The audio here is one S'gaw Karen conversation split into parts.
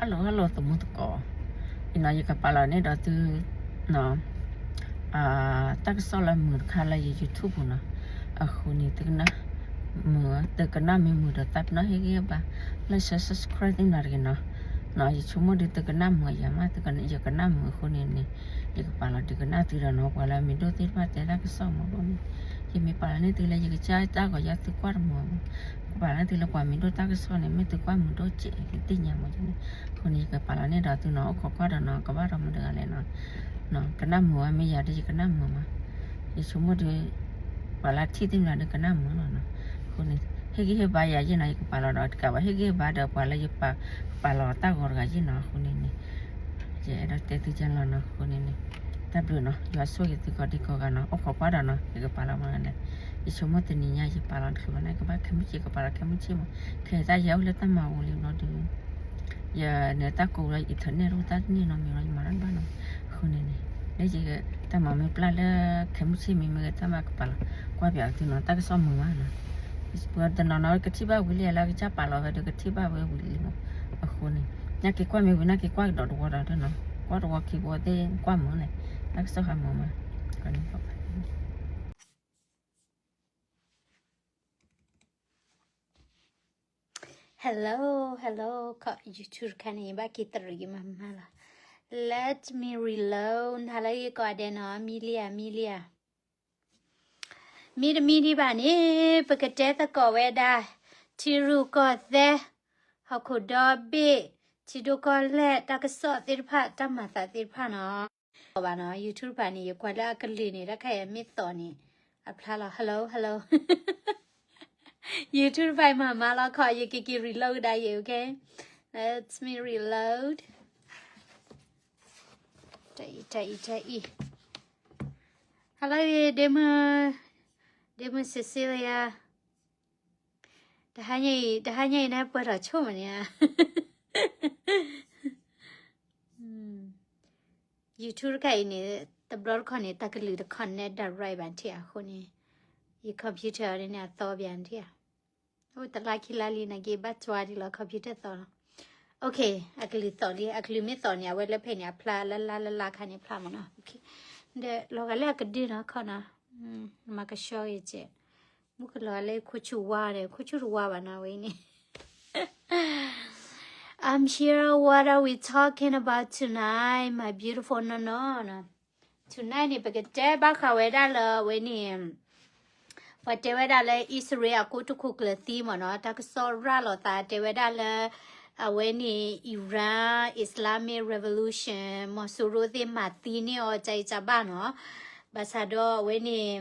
Hello hello သမူသကိး, အံၤနီၤ ယကပာ်လီၤန့ၢ်ဒီးသု တၢ်ကစီၣ်လၢမုာ်တခါလၢယ YouTube ပူၤနီၤ, အဃိန့ၣ် သုကနၣ်မုာ်, သုကနၣ်မ့ၢ်မုာ်ဒီးသးပ့ၤနီၣ်ဟ့ၣ်ဂံၢ်ဟ့ၣ်ဘါ like share subscribe သ့ၣ်နီၤတဂ့ၤနီၤ, ယဆိကမိၣ်ဒုးသုကနၣ်မုာ်ယၤမး, ယကနၣ်မုာ်အဃိန့ၣ်န့ၣ် ယကပာ်လီၤဒုးကနၣ်သုဒီးနီၤ, ပှၤလၢမ့ၢ်ဒိၣ်သ့ၣ်တဖၣ်တဲတၢ်ကစီၣ်မ့ၢ်ဘၣ်န့ၣ်, ယမ့ၢ်ပာ်လီၤန့ၢ်သုလၢယကစၢ်တၢ်ဂီၤယၤသုကွၢ်တမုာ်မး, ကပာ်လီၤန့ၢ်သုလၢပှၤမ့ၢ်ဒိၣ်တၢ်ကစီၣ်န့ၣ် မ့ၢ်သုကွၢ်မုာ်ဒိၣ်စဲး ယသ့ၣ်ညါမးန့ၣ်, အဃိန့ၣ် ယကပာ်လီၤန့ၢ်ဒီးသုနီၤ, အိၣ်ခိးကွၢ်ဒီးနီၤ, ကဘၣ်ဒီးမတၤတဂၤလဲၣ်နီၤ, ကနၣ်မုာ်ဝဲမ့ၢ်ယၤဒီးယကနၣ်မုာ်မး, ယဆိကမိၣ်ဒီး ပှၤလၢထံၣ်သ့ၣ်မတၤဒုးကနၣ်မုာ်လီၤနီၤ, အဃိန့ၣ် ဟ့ၣ်ဂံၢ်ဟ့ၣ်ဘါယၤယ့ၣ်နီၤ, ယကပာ်လီၤဒီးတကးဘၣ် ဟ့ၣ်ဂံၢ်ဟ့ၣ်ဘါဒီးပှၤလၢယပာ်လီၤတၢ်ဂီၤတဂၤယ့ၣ်နီၤ, အဃိန့ၣ်န့ၣ် ယအဲၣ်ဒိးတဲသုကလီၤနီၤ, အဃိန့ၣ်န့ၣ် တၢ်ဘျုးနီၤ, ယွၤဆိၣ်ဂ့ၤသုကိးဒံကိးဂၤနီၤ, အိၣ်ခိးကွၢ်ဒီးနီၤ, ယကပာ်လီၤမးလဲၣ်, ယဆိကမိၣ်တနံၤညါယပာ်လီၤတချုးဘၣ်န့ၣ် ကဘၣ်ခဲမုၢ်ဆ့ၣ် ကပာ်လီၤခဲမုၢ်ဆ့ၣ်မး, ခဲအံၤတၢ်ယဲအိၣ်လၢတၢ်မၤဝူၤလံဘျီဒီး ယန့ၣ်တၢ်ကိးလၢ internet တအိၣ်တၢ်တန့ၢ်နီတမံၤလီၤ, ယမၤတၢ်တဘၣ်နီၤ, အဃိန့ၣ်န့ၣ် လၢယတၢ်မၤမ့ၢ်ပျၢ်လၢခဲမုၢ်ဆ့ၣ်မ့မ့ၢ်ဂ့ၤ တၢ်မၤကပာ်လီၤကွၢ်ပၠးသုနီၤ, တၢ်ကစီၣ်မုာ်မးနီၤ, ပှၤတနီၤနီၤကထံၣ်ဘၣ်ဝံၤလံလၢကစၢ်ပာ်လီၤဝဲဒီးကထံၣ်ဘၣ်ဝဲဝံၤလံမး, အဃိန့ၣ် နာ်က့ၤကွၢ်မ့ၢ်ဝံၤ နာ်က့ၤကွၢ်ကဒီးတဝီဒီးနီၤ, ကွၢ်တဝီခံဝီသ့ၣ်ကွၢ်မုာ်လဲၣ်, တၢ်ကစီၣ်ဟးမုာ်မး Hello hello, ခီ YouTube တခါန့ၣ် ယဘၣ်က့ၤတရံးက့ၤမးမးလီၤ, Let me reload နၤလၢယကိးဂၤဒဲးနီၤ, မံလံဧါ မံလံဧါ, မံတမံဒံးဘၣ်န့ၣ် ပကတဲသကိးဝဲဒၣ် ထံရူၢ်ကီၢ်သဲး, ဟီၣ်ခိၣ်ဒီဘ့ၣ်, ထံဒိၣ်ကီၢ်လဲၢ် တၢ်ကစီၣ်သ့ၣ်တဖၣ် တၢ်မၤသးသ့ၣ်တဖၣ်နီၤ, ဘၣ်နီၤ YouTube တဖၣ်န့ၣ် ယကွၢ်လၢအကလုၢ်န့ၣ် တၢ်ခါအံၤမ့ၢ်သီၣ်န့ၣ် အဖျါလီၤ, hello hello, YouTube တဖၣ်မၤမၤလီၤခီ ယကက့ၤ reload ကဒါယဲၢ် okay, let me reload, တၢ်အံၤ တၢ်အံၤ တၢ်အံၤ, hello ဒ့မုၢ်, ဒ့မုၢ် Cecilia, တဟါညါအံၤ တဟါညါအံၤန့ၣ် ပှဲၤထီၣ်ဆိကမိၣ်မးန့ၣ်ဧါ, YouTube တခါအံၤန့ၣ် တဘျီတခီၣ်န့ၣ် တၢ်ကလုၢ်တ connect direct ဘၣ်ထံၣ်အဃိန့ၣ်, ယ computer န့ၣ်န့ၣ် အသီပၠးထံၣ်ဧါ, အိၣ်တလါခံလါလံနာ်က့ ဘၣ်ကွၢ်ဒံးလီၤ computer သီလီၤ, okay, အကလုၢ်သီၣ်လံ, အကလုၢ်မ့ၢ်သီၣ်န့ၣ် အဝဲလၢဖဲန့ၣ် အဖျါလၢလါလၢလါခါန့ၣ်ဖျါမးနီၤ, okay, ဒီးလီၤဂာ်လၢအကဒုနီၤခီနီၤ, မၤကဆှီဂ့ၤကဲး, မုၢ်ကလီၤလၢခိၣ်ဆူၣ်ဝါဒီး ခိၣ်ဆူၣ်တဝါဘၣ်နီၤ ဝဲအံၤန့ၣ် I'm here, what are we talking about tonight, my beautiful နီၢ်နီၢ်နီၤ, tonight န့ၣ် ပကတဲဘၣ်ဃးဝဲဒၣ်လၢအဝဲန့ၣ် ပှၤတဲဝဲဒၣ်လၢ အံၣ်စရ့လးအကိတိာ်ခိၣ်ကျၢၢ်သံမ့ၢ်နီၤ, တၢ်ကစီၣ်ရၤလီၤသးတဲဝဲဒၣ်လၢ အဝဲန့ၣ် Iran Islamic Revolution မီၤစိရိၤသ့ၣ်မၤသံန့ၢ်အီၤ ကၢအံၤကၢဘၣ်နီၤ, ဘၣ်ဆၣ်ဒီးအဝဲန့ၣ်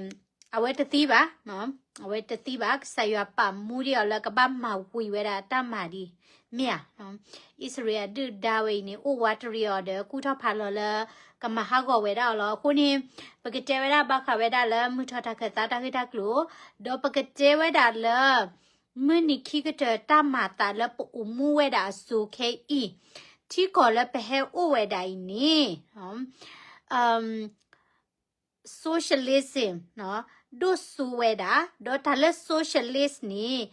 အဝဲတသံဘၣ်, အဝဲတသံဘၣ်, ကစၢ်ယွၤပာ်မူဒံးအီၤလၢကဘၣ်မၤဝံၤဝဲဒၣ်တၢ်မၤဒံး, မ့ၢ်ဧါ, အံၣ်စရ့လးအဒုၣ်ဒါဝဲအံၤန့ၣ် အိၣ်ဝးတရံးအီၤဒီး ကူၣ်ထီၣ်ဖးလီၤလၢ ကမၤဟးဂီၤဝဲဒၣ်အီၤလီၤ. အဃိန့ၣ် ပကတဲဝဲဒၣ်ဘၣ်ဃးဝဲဒၣ်လၢမုၢ်ထီၣ်တၢ်ခၢၣ်သးတၢ်ဂ့ၢ်တၢ်ကျိၤ, ဒီးပကတဲဝဲဒၣ်လၢ မုၢ်နံၤခံကတၢၢ်တၢ်မၤသးလၢပအိၣ်မူဝဲဒၣ်အစိၤခဲအံၤ, ထံကီၢ်လၢပဟဲအိၣ်ဝဲဒၣ်အံၤန့ၣ် socialism ဒိၣ်စိဝဲဒၣ်, ဒီးတၢ်လၢ socialist န့ၣ်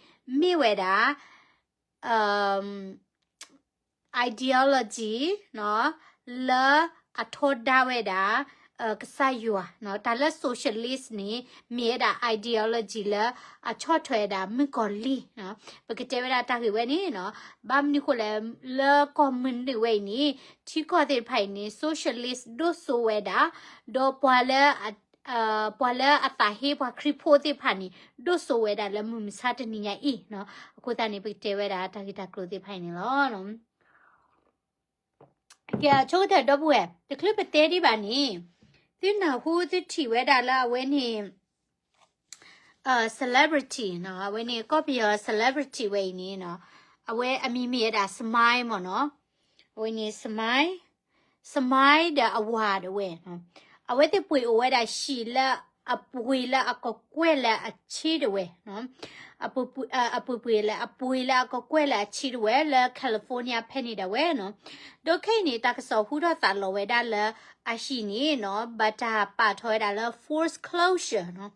မ့ၢ်ဝဲဒၣ် ideology လၢအထီဒါဝဲဒၣ် ကစၢ်ယွၤ, တၢ်လၢ socialist န့ၣ် မ့ၢ်ဝဲဒၣ် ideology လၢအဆီၣ်ထွဲဝဲဒၣ်မုၣ်ကီၤလံၢ်, ပကတဲဝဲဒၣ်တၢ်ဂ့ၢ်ဝဲန့ၣ်နီၤ, ဘၣ်မနုၤဃိလဲၣ်, လၢကီၢ်မုၢ်နုာ်ဝဲအံၤန့ၣ် ထံကီၢ်သ့ၣ်တဖၣ်အံၤန့ၣ် socialist ဒိၣ်စိဝဲဒၣ်, ဒီးပှၤလၢ ပှၤလၢအသးဟ့ပှၤခရံာ်ဖိသ့ၣ်တဖၣ်န့ၣ် ဒိၣ်စိဝဲဒၣ်လၢမုၢ်မဆါတနံၤညါအံၤ, အဃိသတးန့ၣ် ပကတဲဝဲဒၣ်တၢ်ဂ့ၢ်တၢ်ကျိၤသ့ၣ်တဖၣ်အံၤန့ၣ်လီၤ. ကဲ အဆိကတၢၢ်ဒီပုၢ်ဝဲၢ် တချုးပတဲဒံးဘၣ်န့ၣ်, သုနၢ်ဟူသုထံၣ်ဝဲဒၣ်လၢအဝဲန့ၣ် celebrity နီၤ, အဝဲန့ၣ် ကီၢ်ပယီၤ celebrity ဝဲအံၤန့ၣ်နီၤ, အဝဲအမံၤမ့ၢ်ဝဲဒၣ် Smile မ့ၢ်နီၤ, အဝဲန့ၣ် Smile, Smile ဒီးအဝၤဒၣ်ဝဲ, အဝဲသ့ၣ်ပှ့ၤအိၣ်ဝဲဒၣ်ဟံၣ်လၢ အပှ့ၤလၢအကကွဲၢ်လၢအဆံးတဝဲနီၤ, အပှ့ၤ အပှ့ၤလၢ အပှ့ၤလၢအကကွဲၢ်လၢအဆံးတဝဲလၢ California ဖဲန့ၣ်ဒၣ်ဝဲနီၤ. ဒီးခဲအံၤန့ၣ် တၢ်ကစီၣ်ဟူထီၣ်သးလီၤဝဲဒၣ်လၢ အဟံၣ်န့ၣ်နီၤ ဘၣ်တၢ်ပာ်ထီၣ်ဝဲဒၣ်လၢ forced closure နီၤ.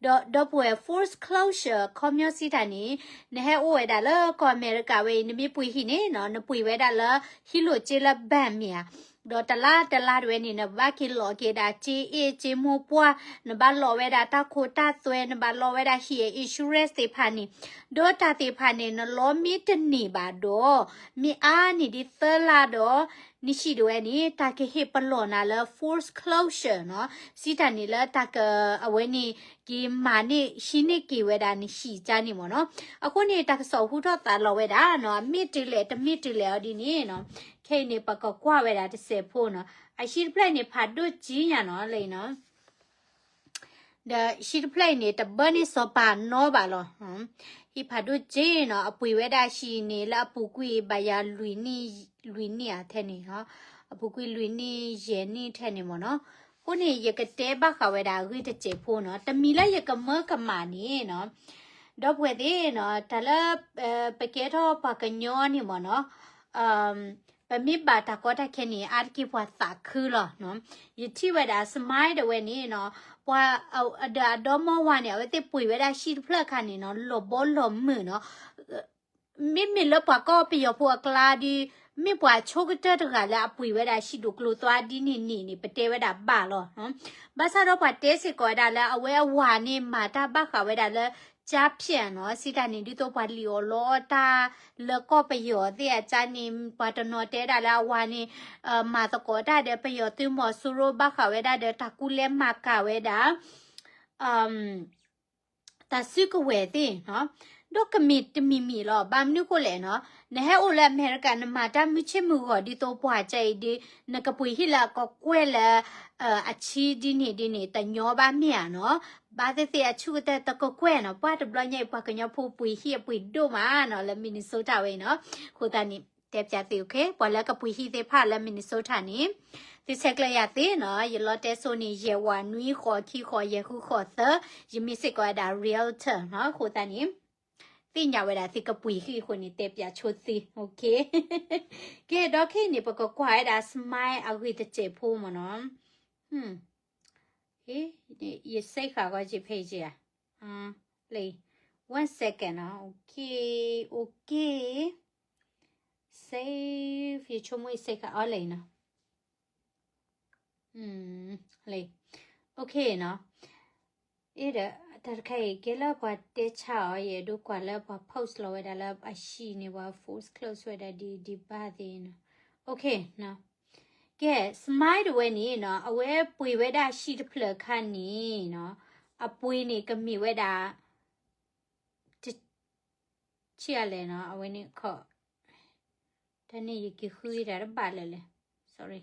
ဒီး ဒီပုၢ်ဝဲၢ် forced closure ခီပညီစံးတၢ်န့ၣ် နဟဲအိၣ်ဝဲဒၣ်လၢကီၢ်အမဲရကၤဝဲအံၤ နမ့ၢ်ပှ့ၤဟံၣ်န့ၣ်နီၤ နပှ့ၤဝဲဒၣ်လၢ ဟံၣ်လိာ်စ့လၢ bank မ့ၢ်ဧါ. ဒီးတလါတလါတဝဲန့ၣ် နဘၣ်က့ၤလီၤက့ၤဒၣ်စ့အ့ၣ်စ့မိၢ်ပှၢ်, နဘၣ်လီၤဝဲဒၣ်တၢ်ခိတၢ်သွဲ, နဘၣ်လီၤဝဲဒၣ်ဟံၣ်အ insurance သ့ၣ်တဖၣ်န့ၣ်, ဒီးတၢ်သ့ၣ်တဖၣ်န့ၣ် နလီၤမ့ၢ်တန့ၢ်ဘၣ်ဒီး မ့ၢ်အါန့ၢ်ဒ်သၢလါဒီး နဟံၣ်တဝဲန့ၣ် တၢ်ကဟ့ၣ်ပလီၢ်နၤလၢ forced closure နီၤ, စံးတၢ်န့ၣ်လၢတၢ်က အဝဲန့ၣ် က့ၤမၤန့ၢ်ဟံးန့ၢ်က့ၤဝဲဒၣ်နဟံၣ်ကါန့ၣ်မ့ၢ်နီၤ. အဃိန့ၣ် တၢ်ကစီၣ်ဟူထီၣ်သးလီၤဝဲဒၣ်နီၤ, မ့ၢ်တုၤလဲၣ်တမ့ၢ်တုၤလဲၣ်အီၤဒ်န့ၣ်နီၤ, ခဲအံၤန့ၣ် ပကကွၢ်ဝဲဒၣ်တစဲးဖိနီၤ, အဟံၣ်တဖျၢၣ်န့ၣ် ဖးဒိၣ်ကံညါနီၤ လၢအံၤနီၤ ဒီးဟံၣ်တဖျၢၣ်အံၤန့ၣ် တဘၢန့ၢ်စီၤပၤနီဘၣ်လီၤ. ဟံၣ်ဖးဒိၣ်က့နီၤ, အပှ့ၤဝဲဒၣ်ဟံၣ်န့ၣ် လၢအပူၤကွံာ်ဘၣ်ယၤလွံၢ်နံၣ်, လွံၢ်နံၣ်ဧါထဲန့ၣ်နီၤ, အပူၤကွံာ်လွံၢ်နံၣ်ယဲၢ်နံၣ်ထဲန့ၣ်မ့ၢ်နီၤ. အဃိန့ၣ် ယကတဲဘၣ်ဃးဝဲဒၣ်အဂ့ၢ်တစဲးဖိနီၤ, တမံၤလၢယကမၢကမၣ်န့ၣ်နီၤ, ဒီပုၢ်ဝဲၢ်သ့ၣ်နီၤ, တၢ်လၢ ပကဲထီၣ်ပှၤကညီန့ၣ်မ့ၢ်နီၤ, ပမ့ၢ်ဘၣ်တၢ်ကီတၢ်ခဲန့ၣ် အါတက့ၢ်ပှၤသးခုလီၤနီၤ. ယထံၣ်ဝဲဒၣ် Smile တဝဲန့ၣ်နီၤ, ပှၤ ဒီးအဒီမါဝၤန့ၣ် အဝဲသ့ၣ်ပှ့ၤဝဲဒၣ်ဟံၣ်တဖျၢၣ်အခါန့ၣ်နီၤ, လီၤဘီလီၤမုၢ်နီၤ. မ့မ့ၢ်လၢပှၤကီၢ်ပယီၤဖိအကျါဒီး မ့ၢ်ပှၤဆိကတၢၢ်တဂၤလၢအပှ့ၤဝဲဒၣ်ဟံၣ်ဒိၣ်ကျိၤသွါဒ်န့ၣ်န့ၣ်န့ၣ် ပတဲဝဲဒၣ်ဘၣ်လီၤ. ဘၣ်ဆၣ်ဒီးပှၤတဲစ့ၢ်ကီးဝဲဒၣ်လၢအဝဲအဝၤန့ၣ် မၤတၢ်ဘၣ်ဃးဝဲဒၣ်လၢ ကျားဖြန့် နီၤ, စံးတၢ်န့ၣ် ဒ်သိးပှၤလံၣ်အီၣ်လီအီၣ်တၢ်လၢကီၢ်ပယီၤသ့ၣ်အကျါန့ၣ် ပှၤတနီၤတဲဒၣ်လၢအဝၤန့ၣ် မၤသကိးတၢ်ဒီးပယီၤသုးမီၤစိရိၤ ဘၣ်ဃးဝဲဒၣ်ဒီးတၢ်ကူလဲမၤကၤဝဲဒၣ် တၢ်စုကဝဲၤသ့ၣ်နီၤ, ဒီးကမ့ၢ်တမံၤမံၤလီၤ. ဘၣ်မနုၤဃိလဲၣ်နီၤ, နဟဲအိၣ်လၢအမဲရကၤ နမၤတၢ်မုၢ်ဆ့ၣ်မုၢ်ဂီၤဒ်သိးပှၤကအံၤဒီး နကပှ့ၤဟံၣ်လၢအကကွဲၢ်လၢ အဆံဒ်န့ၣ်ဒ်န့ၣ် တညီဘၣ်မ့ၢ်ဧါနီၤ. ဘၣ်သ့ၣ်သ့ၣ်အဆူၣ်ကတၢၢ်တကကွဲၢ်နီၤ, ပှၤတဘျီညါအံၤ ပှၤကညီဖိပှ့ၤဟံၣ်အပှ့ၤဒိၣ်မးနီၤ လၢ Minnesota ဝဲအံၤနီၤ. အဃိသတးန့ၣ် တဲပၠးသု okay, ပှၤလၢကပှ့ၤဟံၣ်သ့ၣ်တဖၣ်လၢ Minnesota န့ၣ် သုဆဲးကျၢယၤသ့နီၤ, ယလီတဲစိန့ၣ် ယဲၢ်ဝးနွံဃိး ခံဃိး ယဲၢ်ဃုဃိးသၢ, ယမ့ၢ်စ့ၢ်ကီးဝဲဒၣ် realtor နီၤ. အဃိသတးန့ၣ် သ့ၣ်ညါဝဲဒၣ်သုကပှ့ၤဟံၣ်အဃိန့ၣ် တဲပၠးဆိသု, okay. ကဲ ဒီးခဲအံၤန့ၣ် ပကကွၢ်ဝဲဒၣ် Smile အဂ့ၢ်တစဲးဖိမ့ၢ်နီၤ. ဟ့ၣ်, ယ save ဃာ်ဂီၤက့ၤဖဲအံၤဧါ, လၢ one second နီၤ, okay, okay. Save, ယဆိကမိၣ်ယ save ဃာ်အီၤလၢအံၤနီၤ. လၢ okay နီၤ. အ့ဒီး တၢ်တခါအံၤ ကဲလၢပှၤတဲဆါအီၤ ယအဲၣ်ဒိးကွၢ်လၢပှၤ post လီၤဝဲဒၣ်လၢအဟံၣ်န့ၣ် ပှၤ forced close ဝဲဒၣ်ဒ်ဒ်ဘၣ်သ့ၣ်နီၤ. Okay နီၤ. ကဲ Smile တဝဲန့ၣ်နီၤ အဝဲပှ့ၤဝဲဒၣ်ဟံၣ်တဖျၢၣ်အခါန့ၣ်နီၤ အပှ့ၤန့ၣ်ကမ့ၢ်ဝဲဒၣ် တ ဆံးအါလဲၣ်နီၤ, အဝဲန့ၣ်ခီ, တၢ်န့ၣ်ယက့ၤဃုတၢ်တဘၣ်လၢၤလဲၣ်, sorry.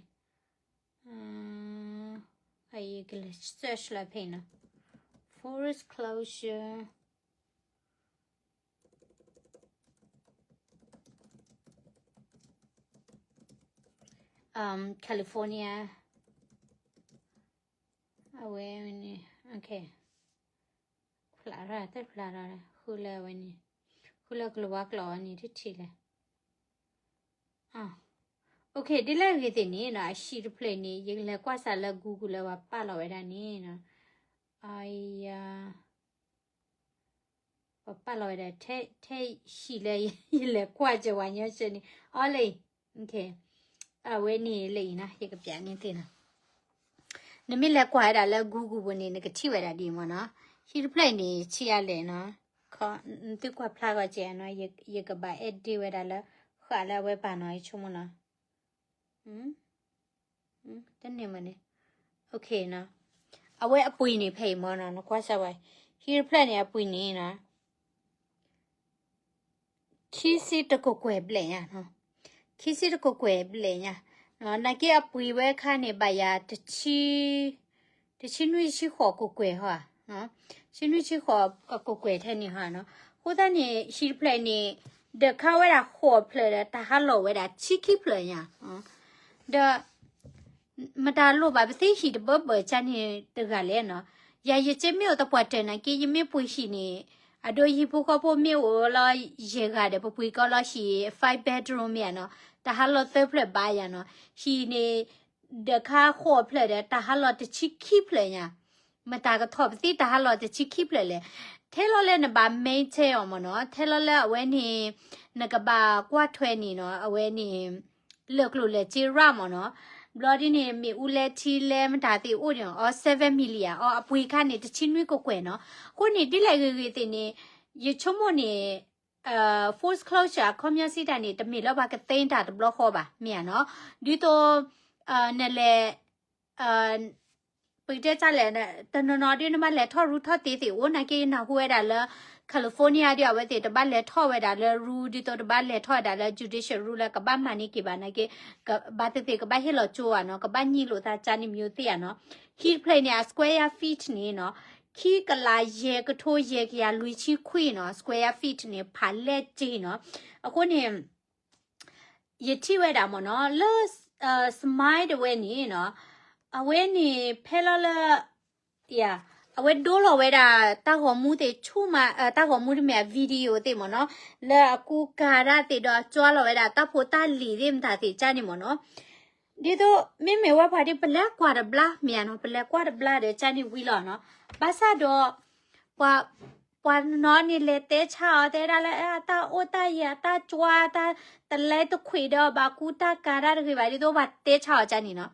ယကလဲၤ search လၢဖဲအံၤနီၤ, forced closure, California, အဝဲန့ၣ် okay. ဖျါထီၣ် တဖျါထီၣ် ဃုလၢအဝဲန့ၣ်, ဃုလၢကလၤဝါကျိာ်အဝဲန့ၣ် တထံၣ်လဲၣ်. Okay, ဒ်လဲၣ်ဂ့ၤသ့ၣ်န့ၣ်နီၤ အဟံၣ်တဖျၢၣ်န့ၣ် ယကလဲၤကွၢ်စးလၢ Google လၢပှၤပာ်လီၤဝဲဒၣ်န့ၣ်နီၤ. အယၤ ပှၤပာ်လီၤဝဲဒၣ် ထဲဟံၣ်လၢယလဲၤကွၢ်စၢၤဝဲညီဆၢန့ၣ် အီၤလၢ okay, အဝဲန့ၣ်လၢအံၤနီၤ ယကပျးန့ၢ်သ့ၣ်နီၤ. နမ့ၢ်လဲၤကွၢ်ဝဲဒၣ်လၢ Google ပူၤန့ၣ် နကထံၣ်ဝဲဒၣ်ဒ်အံၤမ့ၢ်နီၤ. ဟံၣ်တဖျၢၣ်အံၤန့ၣ် ဆံးအါလဲၣ်နီၤ, သုကွၢ်ဖျါဂီၤစဲးနီၤ, ယကဘၣ် edit ဝဲဒၣ်လၢ ဃာ်လၢအဝဲပာ်နီၤ ယဆိကမိၣ်နီၤ. တန့ၢ်မ့ၢ်န့ၣ်, okay နီၤ. အဝဲအပှ့ၤန့ၣ်ဖဲအံၤမ့ၢ်နီၤ, နကွၢ်စၢ်ဝဲ, ဟံၣ်တဖျၢၣ်န့ၣ်အပှ့ၤန့ၣ်နီၤ ခံဆံတကကွဲၢ်ဘျဲၣ်ညါ, ခံဆံတကကွဲၢ်ဘျဲၣ်ညါ, နာ်က့အပှ့ၤဝဲအခါန့ၣ် ဘၣ်ယၤ တဆံနွံဆံဃိးကကွဲၢ်ဟီ, ဆံနွံဆံဃိးကကွဲၢ်ထဲန့ၣ်ဟီနီၤ. အဃိသတးန့ၣ် ဟံၣ်တဖျၢၣ်န့ၣ် ဒီးခါဝဲဒၣ်ဃိးဖျၢၣ်ဒီး တၢ်ဟးလီၤဝဲဒၣ်ဆံခံဖျၢၣ်ညါ, ဒီး မတၤလိၣ်ဘၣ် ပသ့ဟံၣ်တဘၢဘၢၣ်ကန့ၣ်တဂၤလဲၣ်နီၤ. ယၤယက့မ့ၢ်အိၣ်သပှၢ်တၢၢ်နာ်က့ ယမ့ၢ်ပှ့ၤဟံၣ်န့ၣ် အဒိဟံၣ်ဖိဃီဖိမ့ၢ်အိၣ်လီၤယဲၢ်ဂၤဒီး ပပှ့ၤကီလီၤဟံၣ် five bedroom မ့ၢ်ဧါနီၤ, တၢ်ဟးလီၢ်သၢဖျၢၣ်ဘၣ်ယၤနီၤ, ဟံၣ်န့ၣ် ဒီးခါဃိးဖျၢၣ်ဒီး တၢ်ဟးလီၢ်တဆံခံဖျၢၣ်ညါ, မတၤကထီၣ်ပသံတၢ်ဟးလီၢ်တဆံခံဖျၢၣ်လဲၣ်, ထဲလီၤလၢနဘၣ် maintain အီၤမ့ၢ်နီၤ, ထဲလီၤလၢအဝဲန့ၣ် နကဘၣ်ကွၢ်ထွဲန့ၣ်နီၤ, အဝဲန့ၣ် လၢာ်ကျိၤလၢာ်စ့ရၣ်မ့ၢ်နီၤ, ဘျီဒ်န့ၣ် မ့ၣ်အူလဲထံလဲမတၤသ့ၣ်အိၣ်န့ၣ် အီ seven million အီ အပှ့ၤခါန့ၣ် တဆံနွံကကွဲၢ်နီၤ, အဃိန့ၣ် ဒ်လဲၣ်ဂ့ၤဂ့ၤသ့ၣ်န့ၣ် ယဆိကမိၣ်န့ၣ် forced closure အခီပညီစံးတၢ်န့ၣ် တမ့ၢ်လၢပှၤကသ့တၢ်တဘျီဃီဘၣ် မ့ၢ်ဧါနီၤ, ဒ်သိး နလဲၤ ပကတဲတၢ်လဲၣ်, တနီၤနီၤဒ်နဘၣ်လဲၤထီၣ်ရူထီၣ်သ့သ့ၣ်အိၣ်နာ်က့ နၢ်ဟူဝဲဒၣ်လၢ California ဒ်အဝဲသ့ၣ်တဘၣ်လဲၤထီၣ်ဝဲဒၣ်လၢရူ ဒ်သိးတဘၣ်လဲၤထီၣ်ဝဲဒၣ်လၢ judicial rule လၢကဘၣ်မၤန့ၢ်က့ၤဘၣ်နာ်က့ ဘၣ်သ့ၣ်သ့ၣ်ကဘၣ်ဟ့ၣ်လီၤကၠိဧါနီၤ, ကဘၣ်ညံးလိာ်သးကၢန့ၣ်မ့ၢ်သ့ၣ်ဧါနီၤ, ဟံၣ်တဖျၢၣ်န့ၣ် အ square feet န့ၣ်နီၤ, ခံကလးယဲၢ်ကထိယဲၢ်ကယၤလွံၢ်ဆံခွံနီၤ, square feet န့ၣ် ဖးလဲၢ်က့နီၤ, အဃိန့ၣ် ယထံၣ်ဝဲဒၣ်မ့ၢ်နီၤ လၢ Smile တဝဲန့ၣ်နီၤ, အဝဲန့ၣ်ဖဲလီၤလၢ ယၤ အဝဲဒိလီၤဝဲဒၣ် တၢ်ဂီၤမူသ့ၣ်ဆူၣ်မး တၢ်ဂီၤမူတမ့ၢ် video သ့ၣ်မ့ၢ်နီၤ, လၢအကူကၤတၢ်သ့ၣ်ဒီး အကၠွလီၤဝဲဒၣ် တၢ်ဖိတၢ်လံၤသ့ၣ်မတၤသ့ၣ်ကၢန့ၣ်မ့ၢ်နီၤ, ဒ်သိးမ့မ့ၢ်ဝဲပှၤဒ်ပလဲၤကွၢ်တဘျါ မ့ၢ်ဧါနီၤ, ပလဲၤကွၢ်တဘျါဒီးကၢန့ၣ်ဝံၤလီၤနီၤ, ဘၣ်ဆၣ်ဒီး ပှၤ ပှၤနီၤန့ၣ်လဲၤတဲဆါအီၤ တဲဒၣ်လၢ အတၢ်အိၣ်တၢ်ယၢၤ အတၢ်ကၠွ တၢ်တလဲတခွံးဒီး ဘၣ်ကူတၢ်ကၤတၢ်တဂ့ၤဘၣ် ဒ်သိးပှၤတဲဆါအီၤကၢန့ၣ်နီၤ,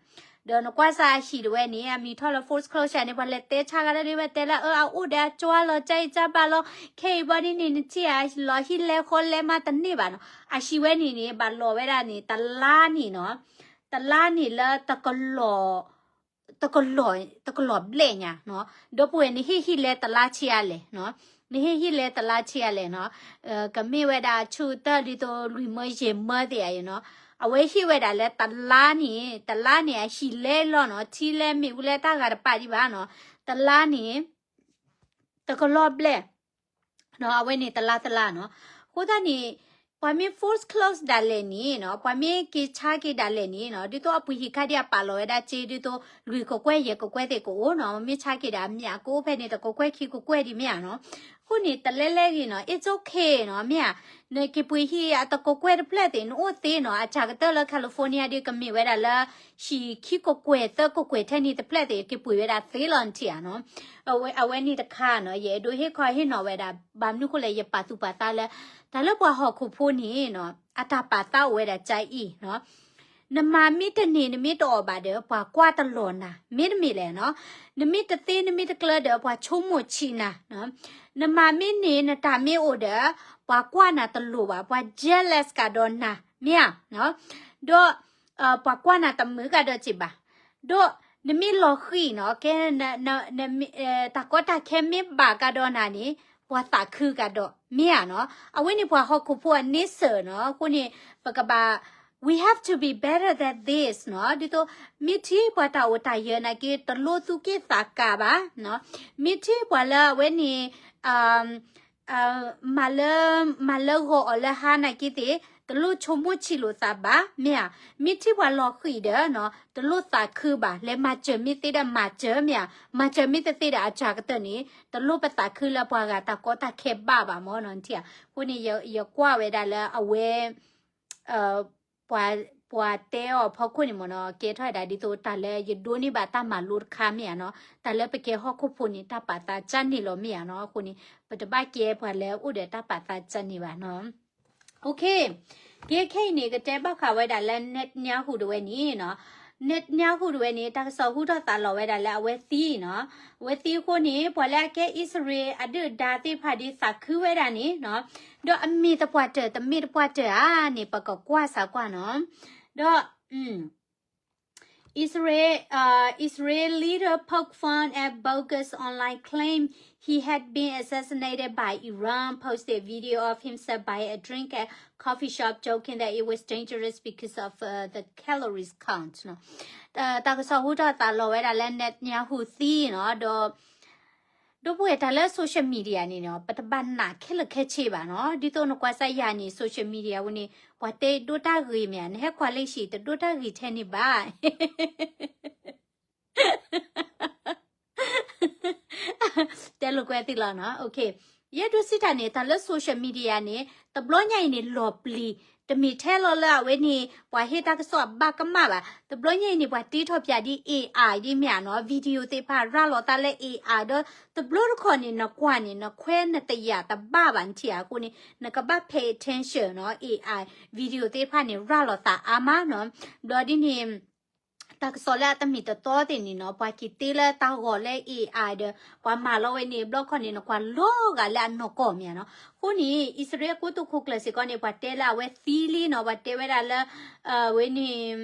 ဒီးနကွၢ်စၢ်အဟံၣ်တဝဲန့ၣ် အမံၤထီၣ်လၢ forced closure န့ၣ် ပှၤလဲၤတဲဆါကဒါဒ်ဝဲတဲလၢ အၢ အအိၣ်ဒီးအကၠွလီၤ ကၢအံၤကၢဘၣ်လီၤ, ခဲအံၤဘၣ်ဒ်န့ၣ် နထံၣ်ဧါလီၤဟံၣ်လဲၤဃီလဲၤမးတန့ၢ်ဘၣ်နီၤ, အဟံၣ်ဝဲန့ၣ်န့ၣ် ဘၣ်လီၤဝဲဒၣ်န့ၣ် တလါန့ၣ်နီၤ, တလါန့ၣ်လၢ တကလီၤ တကလီၤဘျဲၣ်ညါနီၤ, ဒီပုၢ်ဝဲၢ်နဟ့ၣ်ဟံၣ်လဲတလါဆံးအါလဲၣ်နီၤ, နဟ့ၣ်ဟံၣ်လဲတလါဆံးအါလဲၣ်နီၤ, ကမ့ၢ်ဝဲဒၣ်ဆူတၢ်ဒ်သိးလွံၢ်မၢယဲၢ်မၢသ့ၣ်ဧါနီၤ, အဝဲဟ့ၣ်ဝဲဒၣ်လၢတလါန့ၣ်, တလါန့ၣ်အဟံၣ်လဲလီၤနီၤ, ထံလဲမ့ၣ်အူလဲတၢ်ဂၤတပာ်ဒံးဘၣ်နီၤ, တလါန့ၣ် တကလီၤဘျဲၣ် အဝဲန့ၣ်တလါတလါနီၤ, အဃိသတးန့ၣ် ပှၤမ့ၢ် forced closure ဒၣ်လဲာ်န့ၣ်နီၤ, ပှၤမ့ၢ်က့ၤဆါက့ၤဒၣ်လဲာ်န့ၣ်နီၤ, ဒ်သိးအပှ့ၤဟံၣ်ခါဒ်အပာ်လီၤဝဲဒၣ်စ့ ဒ်သိးလွံၢ်ကကွဲၢ်ယဲၢ်ကကွဲၢ်သ့ၣ်ကအိၣ်နီၤ, မ့ၢ်ဆါက့ၤဒၣ်အမ့ၢ်အကအိၣ်ဖဲန့ၣ် တကကွဲၢ်ခံကကွဲၢ်ဒံးမ့ၢ်ဧါနီၤ, အဃိန့ၣ် တလဲလဲဂ့ၤနီၤ, it's okay နီၤ, မ့ၢ်ဧါ, နက့ၤပှ့ၤဟံၣ်အတကကွဲၢ်တဖျၢၣ်သ့ၣ် နအိၣ်သ့နီၤ, အစှၤကတၢၢ်လၢ California ဒ်ကမ့ၢ်ဝဲဒၣ်လၢ ဟံၣ်ခံကကွဲၢ်သၢကကွဲၢ်ထဲန့ၣ်တဖျၢၣ်သ့ၣ် က့ၤပှ့ၤဝဲဒၣ်သ့လီၤနထံၣ်ဧါနီၤ, အဝဲ အဝဲန့ၣ်တခါနီၤ, ယအဲၣ်ဒိးဟ့ၣ်ခီဟ့ၣ်နီၤဝဲဒၣ် ဘၣ်မနုၤဃိလဲၣ် ယပာ်သူၣ်ပာ်သးလၢ တၢ်လၢပှၤဟီၣ်ခိၣ်ဖိန့ၣ်နီၤ, အတၢ်ပာ်သးအိၣ်ဝဲဒၣ်ကအံၤနီၤ, နမၤမ့ၢ်တန့ၢ်နမ့ၢ်တအီၣ်ဘၣ်ဒီး ပှၤကွၢ်တလီၤနၤ, မ့တမ့ၢ်လဲၣ်နီၤ, နမ့ၢ်တသ့နမ့ၢ်တကျၢၤဒီး ပှၤဆိကမိၣ်ဆံးနၤ, နမၤမ့ၢ်န့ၢ်နတၢ်မ့ၢ်အိၣ်ဒီး ပှၤကွၢ်နၤတလိၤဘၣ်, ပှၤ jealous ကဒီးနၤ, မ့ၢ်ဧါ, ဒီး ပှၤကွၢ်နၤတမုာ်ကဒီးက့ၤဘၣ်, ဒီးနမ့ၢ်လီၤဃံၤနီၤ, ကဲ တၢ်ကီတၢ်ခဲမ့ၢ်ဘၣ်ကဒီးနၤန့ၣ် ပှၤသးခုကဒီး မ့ၢ်ဧါနီၤ, အဝဲန့ၣ်ပှၤဟီၣ်ခိၣ်ဖိအန့ဆၢၣ်နီၤ, အဃိန့ၣ် ပကဘၣ် we have to be better than this နီၤ, ဒ်သိး မ့ၢ်ထံၣ်ပှၤတၢ်အိၣ်တၢ်ယၢၤနာ်က့ တလိၣ်သူၣ်က့ၣ်သးကါဘၣ်, မ့ၢ်ထံၣ်ပှၤလၢအဝဲန့ၣ် မၤလၢ မၤလၢဂီၤအီၤလၢဟါနာ်က့သ့ၣ် တလိၣ်ဆိကမိၣ်ဆံးလိာ်သးဘၣ်, မ့ၢ်ဧါ, မ့ၢ်ထံၣ်ပှၤလီၤဃံၤဒီးနီၤ တလိၣ်သးခုဘၣ်, လဲၤမၤစၢၤမ့ၢ်သ့ဒီးမၤစၢၤ မ့ၢ်ဧါ, မၤစၢၤမ့ၢ်တသ့ဒီးအစှၤကတၢၢ်န့ၣ် တလိၣ်ပသးခုလၢပှၤဂၤတၢ်ကီတၢ်ခဲဘၣ်ဘၣ်မ့ၢ်နီၤ, နထံၣ်ဧါ, အဃိန့ၣ် ယကွၢ်ဝဲဒၣ်လၢအဝဲ ပှၤ ပှၤတဲအီၤဖီခိၣ်န့ၣ်မ့ၢ်နီၤ, ကဲထီၣ်ဝဲဒၣ်ဒ်သိးတၢ်လၢယဒိးန့ၢ်ဘၣ်တၢ်မၤလိတခါ မ့ၢ်ဧါနီၤ, တၢ်လၢပကဲဟီၣ်ခိၣ်ဖိန့ၣ် တၢ်ပာ်သးကၢ်န့ၣ်လီၤ မ့ၢ်ဧါနီၤ, အဃိန့ၣ် ပတဘၣ်ကဲပှၤလၢအိၣ်ဒီးတၢ်ပာ်သးကၢ်န့ၣ်ဘၣ်နီၤ. ကဲခဲအံၤန့ၣ် ကတဲဘၣ်ဃးဝဲဒၣ်လၢ Netanyahu တဝဲန့ၣ်နီၤ, Netanyahu တဝဲန့ၣ် တၢ်ကစီၣ်ဟူထီၣ်သးလီၤဝဲဒၣ်လၢအဝဲသံနီၤ, အဝဲသံအဃိန့ၣ် ပှၤလၢအကဲအံၣ်စရ့လးအဒုၣ်အဒါသ့ၣ်တဖၣ်ဒ်သးခုဝဲဒၣ်န့ၣ်နီၤ, ဒီးအမ့ၢ်သပှၢ်တၢၢ် တမ့ၢ်သပှၢ်တၢၢ်ဧါန့ၣ် ပကကွၢ်စၢ်ကွၢ်နီၤ, ဒီး Israel, uh, Israel leader poke fun at bogus online claim he had been assassinated by Iran, posted video of himself buying a drink at coffee shop, joking that it was dangerous because of uh, the calories count နီၤ. တၢ်ကစီၣ်ဟူထီၣ်သးလီၤဝဲဒၣ်လၢ Netanyahu သံနီၤ, ဒီး ဒီပုၢ်ဝဲၢ်တၢ်လၢ social media န့ၣ်နီၤ ပတဘၣ်နာ်ခဲလၢာ်ခဲဆ့ဘၣ်နီၤ, ဒ်သိးနကွၢ်စၢ်ယၤန့ၣ် social media ဝဲန့ၣ် ပှၤတဲဒိၣ်တၢ်ဂ့ၤမ့ၢ်ဧါ, နဟဲကွၢ်လၢဟံၣ် တဒိၣ်တၢ်ဂ့ၤထဲန့ၣ်ဘၣ်. တဲလိာ်ကွဲသ့လီၤနီၤ. ယအဲၣ်ဒိးစံးတၢ်န့ၣ် တၢ်လၢ social media န့ၣ် တဘျီညါအံၤန့ၣ် လီၤပျံၤ, တမ့ၢ်ထဲလီၤလၢအဝဲန့ၣ် ပှၤဟ့ၣ်တၢ်ကစီၣ်အဘၣ်ကမၣ်ဘၣ်. တဘျီညါအံၤန့ၣ် ပှၤတ့ထီၣ်ပၠးဒ် AI ဒ်မ့ၢ်ဧါနီၤ, video သ့ၣ်တဖၣ်ရၤလီၤသးလၢ AI ဒီး တဘျီတခီၣ်န့ၣ် နကွၢ်န့ၣ် နခွဲးနတယာ်တဘၣ်ဘၣ်နထံၣ်ဧါ. အဃိန့ၣ် နကဘၣ် pay attention နီၤ, AI video သ့ၣ်တဖၣ်န့ၣ် ရၤလီၤသးအါမးနီၤ. ဘျီဒ်န့ၣ် တၢ်ကစီၣ်လၢအတမ့ၢ်တတီသ့ၣ်န့ၣ်နီၤ, ပှၤက့ၤတ့လၢတၢ်ဂီၤလၢ AI ဒီး ပှၤမၤလီၤဝဲန့ၣ် ဘျီခီန့ၣ် နကွၢ်လီၤဂာ်လၢအနီၢ်ကီၢ်မ့ၢ်ဧါနီၤ. အဃိန့ၣ် အံၣ်စရ့လးကိတိာ်ခိၣ်ကျၢၢ်စ့ၢ်ကီးန့ၣ် ပှၤတဲလၢအဝဲသံလံနီၤ, ပှၤတဲဝဲဒၣ်လၢ အဝဲန့ၣ်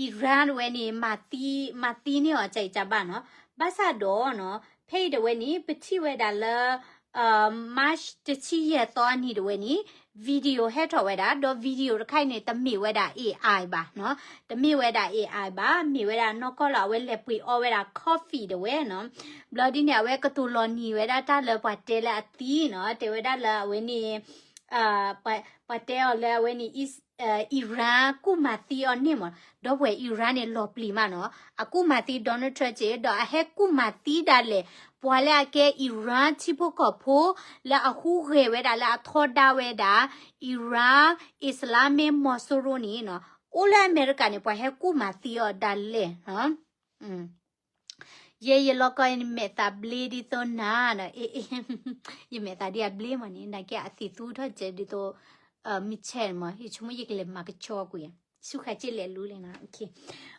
Iran ဝဲန့ၣ် မၤသံ, မၤသံန့ၢ်အီၤ ကၢအံၤကၢဘၣ်နီၤ. ဘၣ်ဆၣ်ဒီးနီၤ, ဖဲအံၤတဝဲန့ၣ် ပထံၣ်ဝဲဒၣ်လၢ March တဆံယဲၢ်သီအနံၤတဝဲန့ၣ် video ဟဲထီၣ်ဝဲဒၣ်, ဒီး video တခါအံၤန့ၣ် တမ့ၢ်ဝဲဒၣ် AI ဘၣ်နီၤ, တမ့ၢ်ဝဲဒၣ် AI ဘၣ်, မ့ၢ်ဝဲဒၣ်နီၢ်ကီၢ်လၢအဝဲလဲၤပှ့ၤအီဝဲဒၣ် coffee တဝဲနီၤ. ဘျီဒ်န့ၣ် အဝဲကတိၤလီၤနံၤဝဲဒၣ်တၢ်လၢပှၤတဲလၢအသံနီၤ, တဲဝဲဒၣ်လၢအဝဲန့ၣ် ပှၤတဲအီၤလၢအဝဲန့ၣ် Iran ကူၣ်မၤသံအီၤန့ၣ်မး, ဒီပုၢ်ဝဲၢ် Iran န့ၣ် လီၤပျံၤမးနီၤ, အကူၣ်မၤသံ Donald Trump က့, ဒီးအဟဲကူၣ်မၤသံဒၣ်လဲာ် ပှၤလၢအကဲ Iran ထံဖိကီၢ်ဖိ လၢအဟူးဂဲၤဝဲဒၣ်လၢအထီဒါဝဲဒၣ် Iran Islamic မီၤစိရိၤန့ၣ်နီၤ, အိၣ်လၢအမဲရကၤန့ၣ် ပှၤဟဲကူၣ်မၤသံအီၤဒၣ်လဲာ်နီၤ. ယဲယလီၢ်ကီၢ်န့ၣ် မဲာ်သးဘျ့ဒ်သိးနၤနီၤ, ယမဲာ်သးဒ်အဘျ့မးန့ၣ် နာ်က့အသံၣ်သူထီၣ်ကဲဒ်သိး မုၢ်ဆဲးမး, ယဆိကမိၣ်ယကလဲၤမၤကဆှီကွံာ်, ဆူၣ်ဃာ်က့လဲၤလူလံနီၤ. ဒီး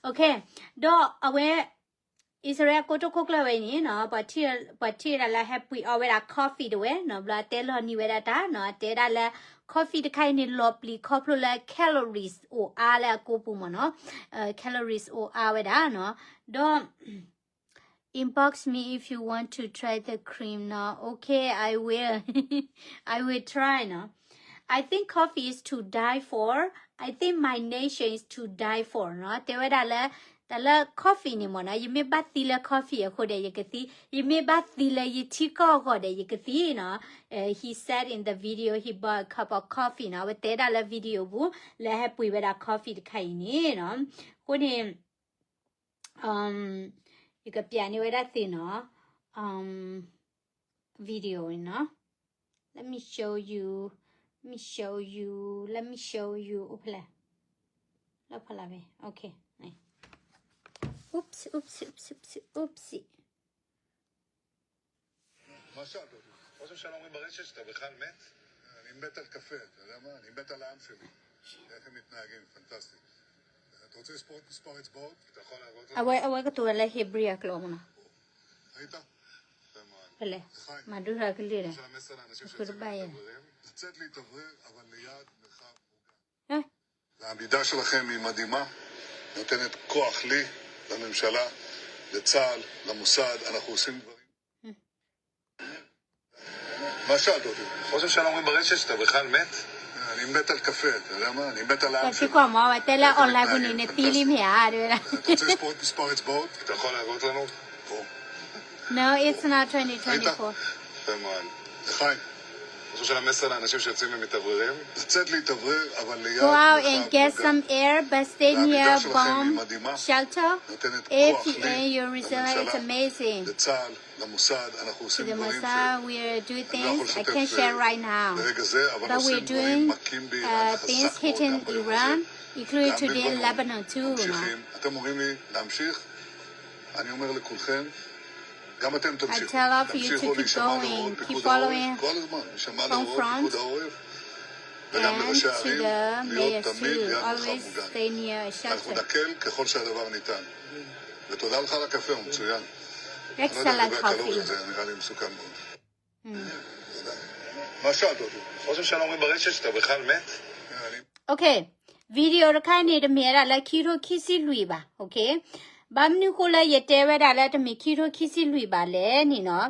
အဝဲ အံၣ်စရ့လးကိတိာ်ခိၣ်ကျၢၢ်ဝဲန့ၣ်နီၤ, ပှၤထံၣ်ဝဲဒၣ်လၢဟဲပှ့ၤအီဝဲဒၣ် coffee တဝဲနီၤ, ဘျီအတဲလီၤနံၤဝဲဒၣ်တၢ်နီၤ, အတဲဒၣ်လၢ coffee တခါအံၤန့ၣ် လီၤပျံၤခီဖျိလၢ calories အိၣ်အါလၢအကိပူၤမးနီၤ, calories အိၣ်အါဝဲဒၣ်နီၤ, ဒီး Inbox me if you want to try the cream နီၤ. Okay, I will. I will try နီၤ. I think coffee is to die for. I think my nation is to die for နီၤ. တဲဝဲဒၣ်လၢ တၢ်လၢ coffee န့ၣ်မ့ၢ်နီၤ, ယမ့ၢ်ဘၣ်သံလၢ coffee အဃိဒီး ယကသံ, ယမ့ၢ်ဘၣ်သံလၢယထံကီၢ်အဂီၢ်ဒီး ယကသံနီၤ. He said in the video he bought a cup of coffee နီၤ. အဝဲတဲဒၣ်လၢ video ပူၤ လၢဟဲပှ့ၤဝဲဒၣ် coffee တခါအံၤန့ၣ်နီၤ. အဃိန့ၣ် ယကပျးန့ၢ်ဝဲဒၣ်သ့ၣ်နီၤ. Video နီၤ. Let me show you. Let me show you. Let me show you. အိၣ်ဖဲလဲၣ်. လၢဖီလာ်ဖဲ. Okay. Oops, oops, oops, oops, oopsie. מה שאלת אותי? חושב שאני אומרים ברשת שאתה בכלל מת? אני מת על קפה, אתה יודע מה? אני מת על העם שלי. איך הם מתנהגים, פנטסטי. אתה רוצה לספור את מספר האצבעות? אתה יכול להראות לנו? အဝဲ, အဝဲကတိၤဝဲလၢ Hebrew အကျိာ်မနီၤ. ראית? יפה מאוד. ဖဲလဲၣ်. לחיים. မၤဒိၣ်ထီၣ်ကလုၢ်ဒီး. של המסר לאנשים שיוצאים להתאוורר. לצאת להתאוורר, אבל ליעד מרחק מוגן. העמידה שלכם היא מדהימה, נותנת כוח לי, לממשלה, לצה"ל, למוסד, אנחנו עושים דברים. מה שאלת אותי? חושב שאני אומרים ברשת שאתה בכלל מת? אני מת על קפה, אתה יודע מה? אני מת על העם שלי. ပှၤသံကွၢ်မး ဝဲတဲလၢ online ပူၤန့ၣ် နသံလံမ့ၢ်ဧါ, တဲဝဲဒၣ်. אתה רוצה לספור את מספר האצבעות? אתה יכול להראות לנו? פה. No, it's not twenty twenty-four. יפה מאוד. לחיים. חושב שהמסר לאנשים שיוצאים ומתאווררים? לצאת להתאוורר, אבל ליד מרחק מוגן. Go out and get some air, but stay near bomb shelter. העמידה שלכם היא מדהימה. נותנת כוח לי, לממשלה, לצה"ל, למוסד, אנחנו עושים דברים שאני לא יכול לשתף ברגע זה, אבל עושים דברים מכים באיראן, חזק מאוד גם ביום הזה. גם בלבנון ממשיכים. אתם אומרים לי להמשיך? אני אומר לכולכם, גם אתם תמשיכו. תמשיכו להישמע להוראות פיקוד העורף, כל הזמן, להישמע להוראות פיקוד העורף, וגם לראשי הערים, להיות תמיד ליד מרחב מוגן. אנחנו נקל ככל שהדבר ניתן. ותודה לך על הקפה, הוא מצוין. אני לא יודע לגבי הקלוריות, זה נראה לי מסוכן מאוד. מה שאלת אותי? חושב שאני אומרים ברשת שאתה בכלל מת? Okay, video တခါန့ၣ် တမ့ၢ်ဝဲဒၣ်လၢခံထိခံဆံလွံၢ်ဘၣ်, okay. ဘၣ်မနုၤဃိလၢယတဲဝဲဒၣ်လၢတမ့ၢ်ခံထိခံဆံလွံၢ်ဘၣ်လဲၣ်န့ၣ်နီၤ,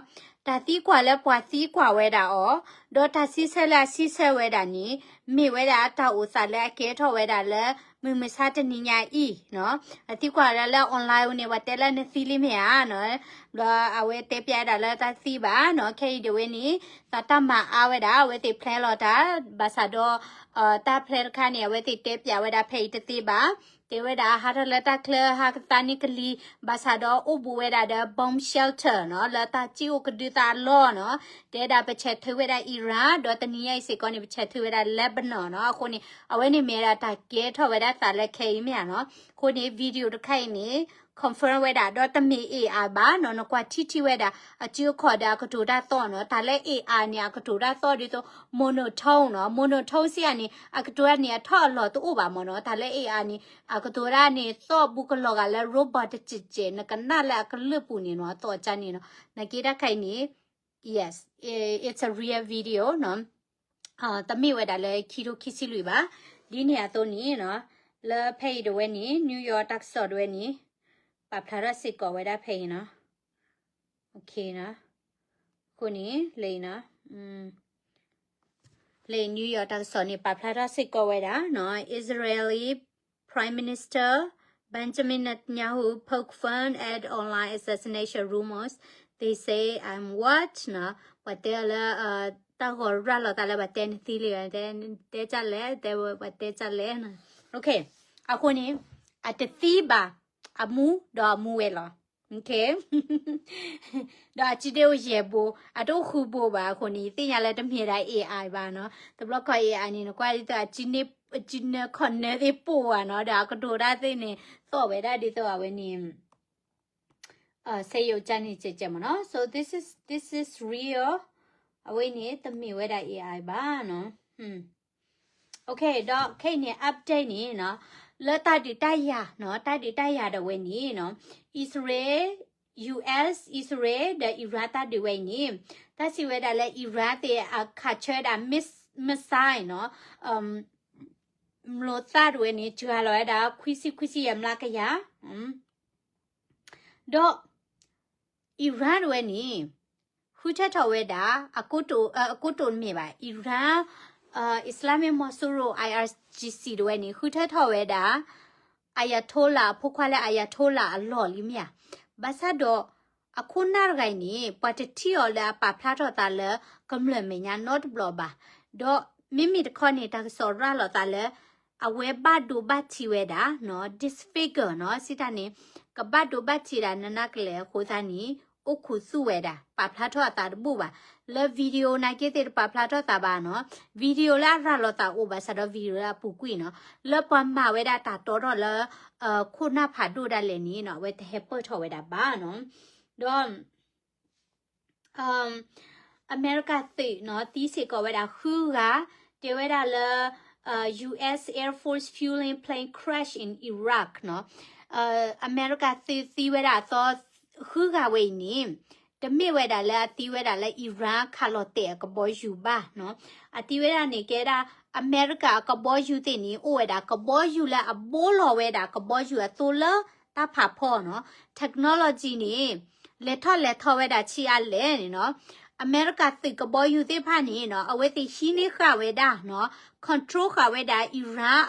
တၢ်သံကွၢ်လၢပှၤသံကွၢ်ဝဲဒၣ်အီၤ, ဒီးတၢ်စံးဆၢလၢအစံးဆၢဝဲဒၣ်န့ၣ် မ့ၢ်ဝဲဒၣ်တၢ်အိၣ်သးလၢအကဲထီၣ်ဝဲဒၣ်လၢ မုၢ်မဆါတနံၤညါအံၤနီၤ. အသံကွၢ်ဝဲဒၣ်လၢ online န့ၣ် ပှၤတဲလၢနသံလံမ့ၢ်ဧါနီၤ, ဘျီအဝဲတဲပျးဒၣ်လၢတၢ်သံဘၣ်နီၤ, ခဲအံၤဒၣ်ဝဲန့ၣ် သးတၢ်မၤအါဝဲဒၣ် အဝဲသ့ၣ် plan လီၤတၢ်, ဘၣ်ဆၣ်ဒီး တၢ် plan တခါန့ၣ် အဝဲသ့ၣ်တဲပျးဝဲဒၣ်ဖဲအံၤတသ့ဘၣ် တဲဝဲဒၣ်ဟးထီၣ်လၢတၢ်ချၢဟးကသါန့ၢ်ကလံၤ ဘၣ်ဆၣ်ဒီးအိၣ်ဘူးဝဲဒၣ်ဒီး bomb shelter နီၤ လၢတၢ်စံၣ်အိၣ်ကဒုသးအလီၢ်နီၤ တဲဒၣ်ပဆဲးထွဲဝဲဒၣ် Iran ဒီးတနံၤညါအံၤစ့ၢ်ကီးန့ၣ် ပဆဲးထွဲဝဲဒၣ် Lebanon နီၤ အဃိန့ၣ် အဝဲန့ၣ်မ့ၢ်ဝဲဒၣ်တၢ်ကဲထီၣ်ဝဲဒၣ်သးလၢခဲအံၤမ့ၢ်ဧါနီၤ အဃိန့ၣ် video တခါအံၤန့ၣ် confirm ဝဲဒၣ် ဒီးတမ့ၢ် A I ဘၣ်နီၤ နကွၢ်ထံထံဝဲဒၣ် အစုအခီၣ်ဒီးအကတိၤတၢ်သီၣ်နီၤ တၢ်လၢ A I န့ၣ် အကတိၤတၢ်သီၣ်ဒ်သိး monotone နီၤ monotone စံးဧါန့ၣ် အကတိၤတၢ်န့ၣ် အထီၣ်အလီၢ်တအိၣ်ဘၣ်မ့ၢ်နီၤ တၢ်လၢ A I န့ၣ် အကတိၤတၢ်န့ၣ် သီၣ်ဘူးကလီၤဂာ်လၢ robot တစဲးစဲး နကနၣ်လၢအကလုၢ်ပူၤန့ၣ်နီၤ သီၣ်ကါန့ၣ်နီၤ နာ်က့တၢ်ခါအံၤန့ၣ် yes, it's a real video နီၤ တမ့ၢ်ဝဲဒၣ်လၢခံထိခံဆံလွံၢ်ဘၣ်. ဒ်န့ၣ်အသိးန့ၣ်နီၤ လၢဖဲအံၤတဝဲန့ၣ် New York တၢ်ကစီၣ်တဝဲန့ၣ် ပာ်ဖျါထီၣ်စ့ၢ်ကီးဝဲဒၣ်ဖဲအံၤနီၤ အဃိန့ၣ် လၢအံၤနီၤ လၢ New York တၢ်ကစီၣ်န့ၣ် ပာ်ဖျါထီၣ်စ့ၢ်ကီးဝဲဒၣ်နီၤ Israeli Prime Minister Benjamin Netanyahu poke fun at online assassination rumors, they say I'm what နီၤ ပှၤတဲအီၤလၢ တၢ်ဂီၤရၤလီၤသးလၢပှၤတဲနသံလံ တဲကၢ်လဲၣ် တဲဝဲပှၤတဲကၢ်လဲၣ် အဃိန့ၣ် အတသံဘၣ် အမူဒီးအမူဝဲလီၤ ဒီးအစုန့ၣ်အိၣ်ယဲၢ်ဘိ အတအိၣ်ဃုဘိဘၣ်အဃိန့ၣ် ယသ့ၣ်ညါလၢတမ့ၢ်ဒၣ် A I ဘၣ်နီၤ တဘျီခီ A I န့ၣ် နကွၢ်ဒ်သိး အစုန့ၣ်ခီၣ်နၢသ့ၣ်ပိၢ်ဘၣ်နီၤ ဒီးအကတိၤတၢ်သ့ၣ်န့ၣ် သီၣ်ဝဲဒၣ်ဒ်သိးအဝဲန့ၣ် စဲယိၤကၢ်န့ၣ်ကဲကဲမ့ၢ်နီၤ so this is this is real အဝဲန့ၣ် တမ့ၢ်ဝဲဒၣ် A I ဘၣ်နီၤ Okay ဒီးခဲအံၤန့ၣ် update န့ၣ်နီၤ လၢတၢ်ဒုးတၢ်ယၤနီၤ တၢ်ဒုးတၢ်ယၤဒၣ်ဝဲန့ၣ်နီၤ အံၣ်စရ့လး U S အံၣ်စရ့လးဒီး Iran တၢ်ဒုးဝဲအံၤန့ၣ် တၢ်စံးဝဲဒၣ်လၢ Iran သ့ၣ်အခးဆၢဒၣ် miss missile နီၤ မျိာ်သၣ်ဒၣ်ဝဲန့ၣ် စှၤလီၤဝဲဒၣ် ခွံဆံ ခွံဆံယဲၢ်မျးကယၤ ဒီး Iran တဝဲန့ၣ် ဃုထၢထီၣ်ဝဲဒၣ် အကိတိာ် အကိတိာ်တမ့ၢ်ဘၣ် Iran Islamic မီၤစိရိၤ I R G C တဝဲန့ၣ် ဃုထၢထီၣ်ဝဲဒၣ် Ayatollah အဖိခွါလၢ Ayatollah အလီၢ်လံမ့ၢ်ဧါ ဘၣ်ဆၣ်ဒီး အခိၣ်နၢ်တဂၤအံၤန့ၣ် ပှၤတထံၣ်အီၤလၢအပာ်ဖျါထီၣ်သးလၢ ကမျၢၢ်မဲာ်ညါနီတဘျီဘၣ် ဒီးမ့မ့ၢ်တခီန့ၣ် တၢ်ကစီၣ်ရၤလီၤသးလၢ အဝဲဘၣ်ဒိဘၣ်ထံးဝဲဒၣ်နီၤ disfigure နီၤ စံးတၢ်န့ၣ် ကဘၣ်ဒိဘၣ်ထံးဒၣ်နနၢ်ကလဲာ်အဃိသတးန့ၣ် အိၣ်ခူသူၣ်ဝဲဒၣ် ပာ်ဖျါထီၣ်အသးတဘူၣ်ဘၣ် လၢ video နာ်က့သ့ၣ်တပာ်ဖျါထီၣ်သးဘၣ်နီၤ video လၢအရၤလီၤသးအိၣ်ဘၣ်ဆၣ်ဒီး video လၢအပူၤကွံာ်နီၤ လၢပှၤမၤဝဲဒၣ်တၢ်တီထီၣ်လၢ ခိၣ်နၢ်ဖးဒိၣ်ဒၣ်လဲာ်န့ၣ်နီၤ အဝဲတဟဲပၢၢ်ထီၣ်ဝဲဒၣ်ဘၣ်နီၤ ဒီး အမဲရကၤသုးနီၤ သံစ့ၢ်ကီးဝဲဒၣ်ဃုဂၤ တဲဝဲဒၣ်လၢ U S Air Force fueling plane crash in Iraq နီၤ အမဲရကၤသုးသံဝဲဒၣ်အသီ ဃုဂၤဝဲအံၤန့ၣ် တမ့ၢ်ဝဲဒၣ်လၢအသံဝဲဒၣ်လၢ Iran ခးလီၤတဲာ်အကဘီယူၤဘၣ်နီၤ အသံဝဲဒၣ်န့ၣ်ကဲဒၣ် အမဲရကၤအကဘီယူၤသ့ၣ်န့ၣ် အိၣ်ဝဲဒၣ်ကဘီယူၤလၢအဘိလီၤဝဲဒၣ်ကဘီယူၤအသိလၢတၢ်ဖးဖီနီၤ technology န့ၣ် လဲၤထီၣ်လဲၤထီဝဲဒၣ်ဆံးအါလဲၣ်န့ၣ်နီၤ အမဲရကၤသုးကဘီယူၤသ့ၣ်တဖၣ်န့ၣ်နီၤ အဝဲသ့ၣ်ဟံးန့ၢ်ဃာ်ဝဲဒၣ်နီၤ control ဃာ်ဝဲဒၣ် Iran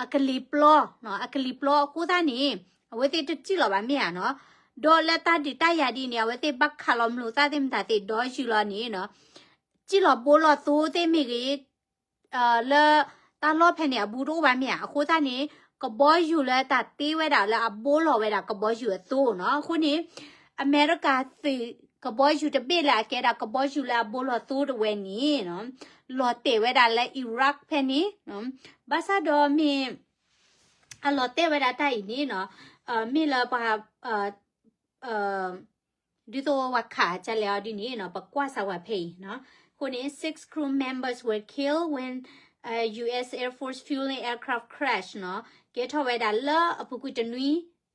အကလံၤပျီနီၤ အကလံၤပျီအဃိသတးန့ၣ် အဝဲသ့ၣ်တစံၣ်လီၤဘၣ်မ့ၢ်ဧါနီၤ ဒီးလၢတၢ်ဒုးတၢ်ယၤဒ်န့ၣ် အဝဲသ့ၣ်ဘၣ်ခးလီၤမျိာ်သၣ်သ့ၣ်မတၤသ့ၣ်ဒီယူၤလီၤန့ၣ်နီၤ စံၣ်လီၤဘိလီၤသိသ့ၣ်မ့ၢ်ဂ့ၤ လၢတၢ်လီၢ်ဖဲန့ၣ် အဘူးတအိၣ်ဘၣ်မ့ၢ်ဧါ အဃိသတးန့ၣ် ကဘီယူၤလၢတၢ်တ့ဝဲဒၣ်လၢအဘိလီၤဝဲဒၣ်ကဘီယူၤအသိနီၤ အဃိန့ၣ် အမဲရကၤသုးကဘီယူၤတဘ့ၣ်လၢအကဲဒၣ်ကဘီယူၤလၢအဘိလီၤသိတဝဲန့ၣ်နီၤ လီၤတဲာ်ဝဲဒၣ်လၢ Iraq ဖဲန့ၣ် ဘၣ်ဆၣ်ဒီးမ့ၢ် အလီၤတဲာ်ဝဲဒၣ်တၢ်အံၤန့ၣ်နီၤ မ့ၢ်လၢပှၤ ဒ်သိးပှၤခးကလဲၣ်အီၤဒ်န့ၣ်နီၤ ပကွၢ်စၢၤဝဲဖဲအံၤနီၤ အဃိန့ၣ် six crew members were killed when U S Air Force fueling aircraft crash နီၤ ကဲထီၣ်ဝဲဒၣ်လၢအပူၤကွံာ်တနွံ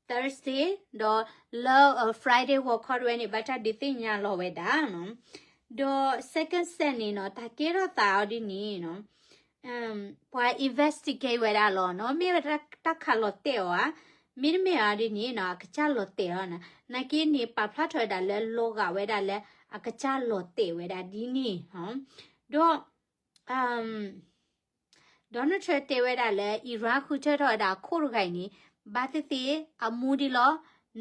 Thursday ဒီးလၢ Friday ဂီၤခီတဝဲန့ၣ် ဘၣ်တၢ်ဒုးသ့ၣ်ညါလီၤဝဲဒၣ်နီၤ ဒီး second set န့ၣ်နီၤ တၢ်ကဲထီၣ်သးအီၤဒ်န့ၣ်နီၤ ပှၤ investigate ဝဲဒၣ်လီၤနီၤ မ့ၢ်ဝဲတၢ်ခးလီၤတဲာ်အီၤဧါ မ့တမ့ၢ်ဧါဒ်န့ၣ်နီၤ အကစၢ်လီၤတဲာ်လီၤနီၤ နာ်က့န့ၣ် ပာ်ဖျါထီၣ်ဝဲဒၣ်လၢလီၤဂာ်ဝဲဒၣ်လၢအကစၢ်လီၤတဲာ်ဝဲဒၣ်ဒ်န့ၣ်နီၤ ဒီး Donald Trump တဲဝဲဒၣ်လၢ Iran ဃုထၢထီၣ်ဝဲဒၣ်အခိၣ်တဂၤအံၤန့ၣ် ဘၣ်သ့ၣ်သ့ၣ်အမူဒံးလီၤ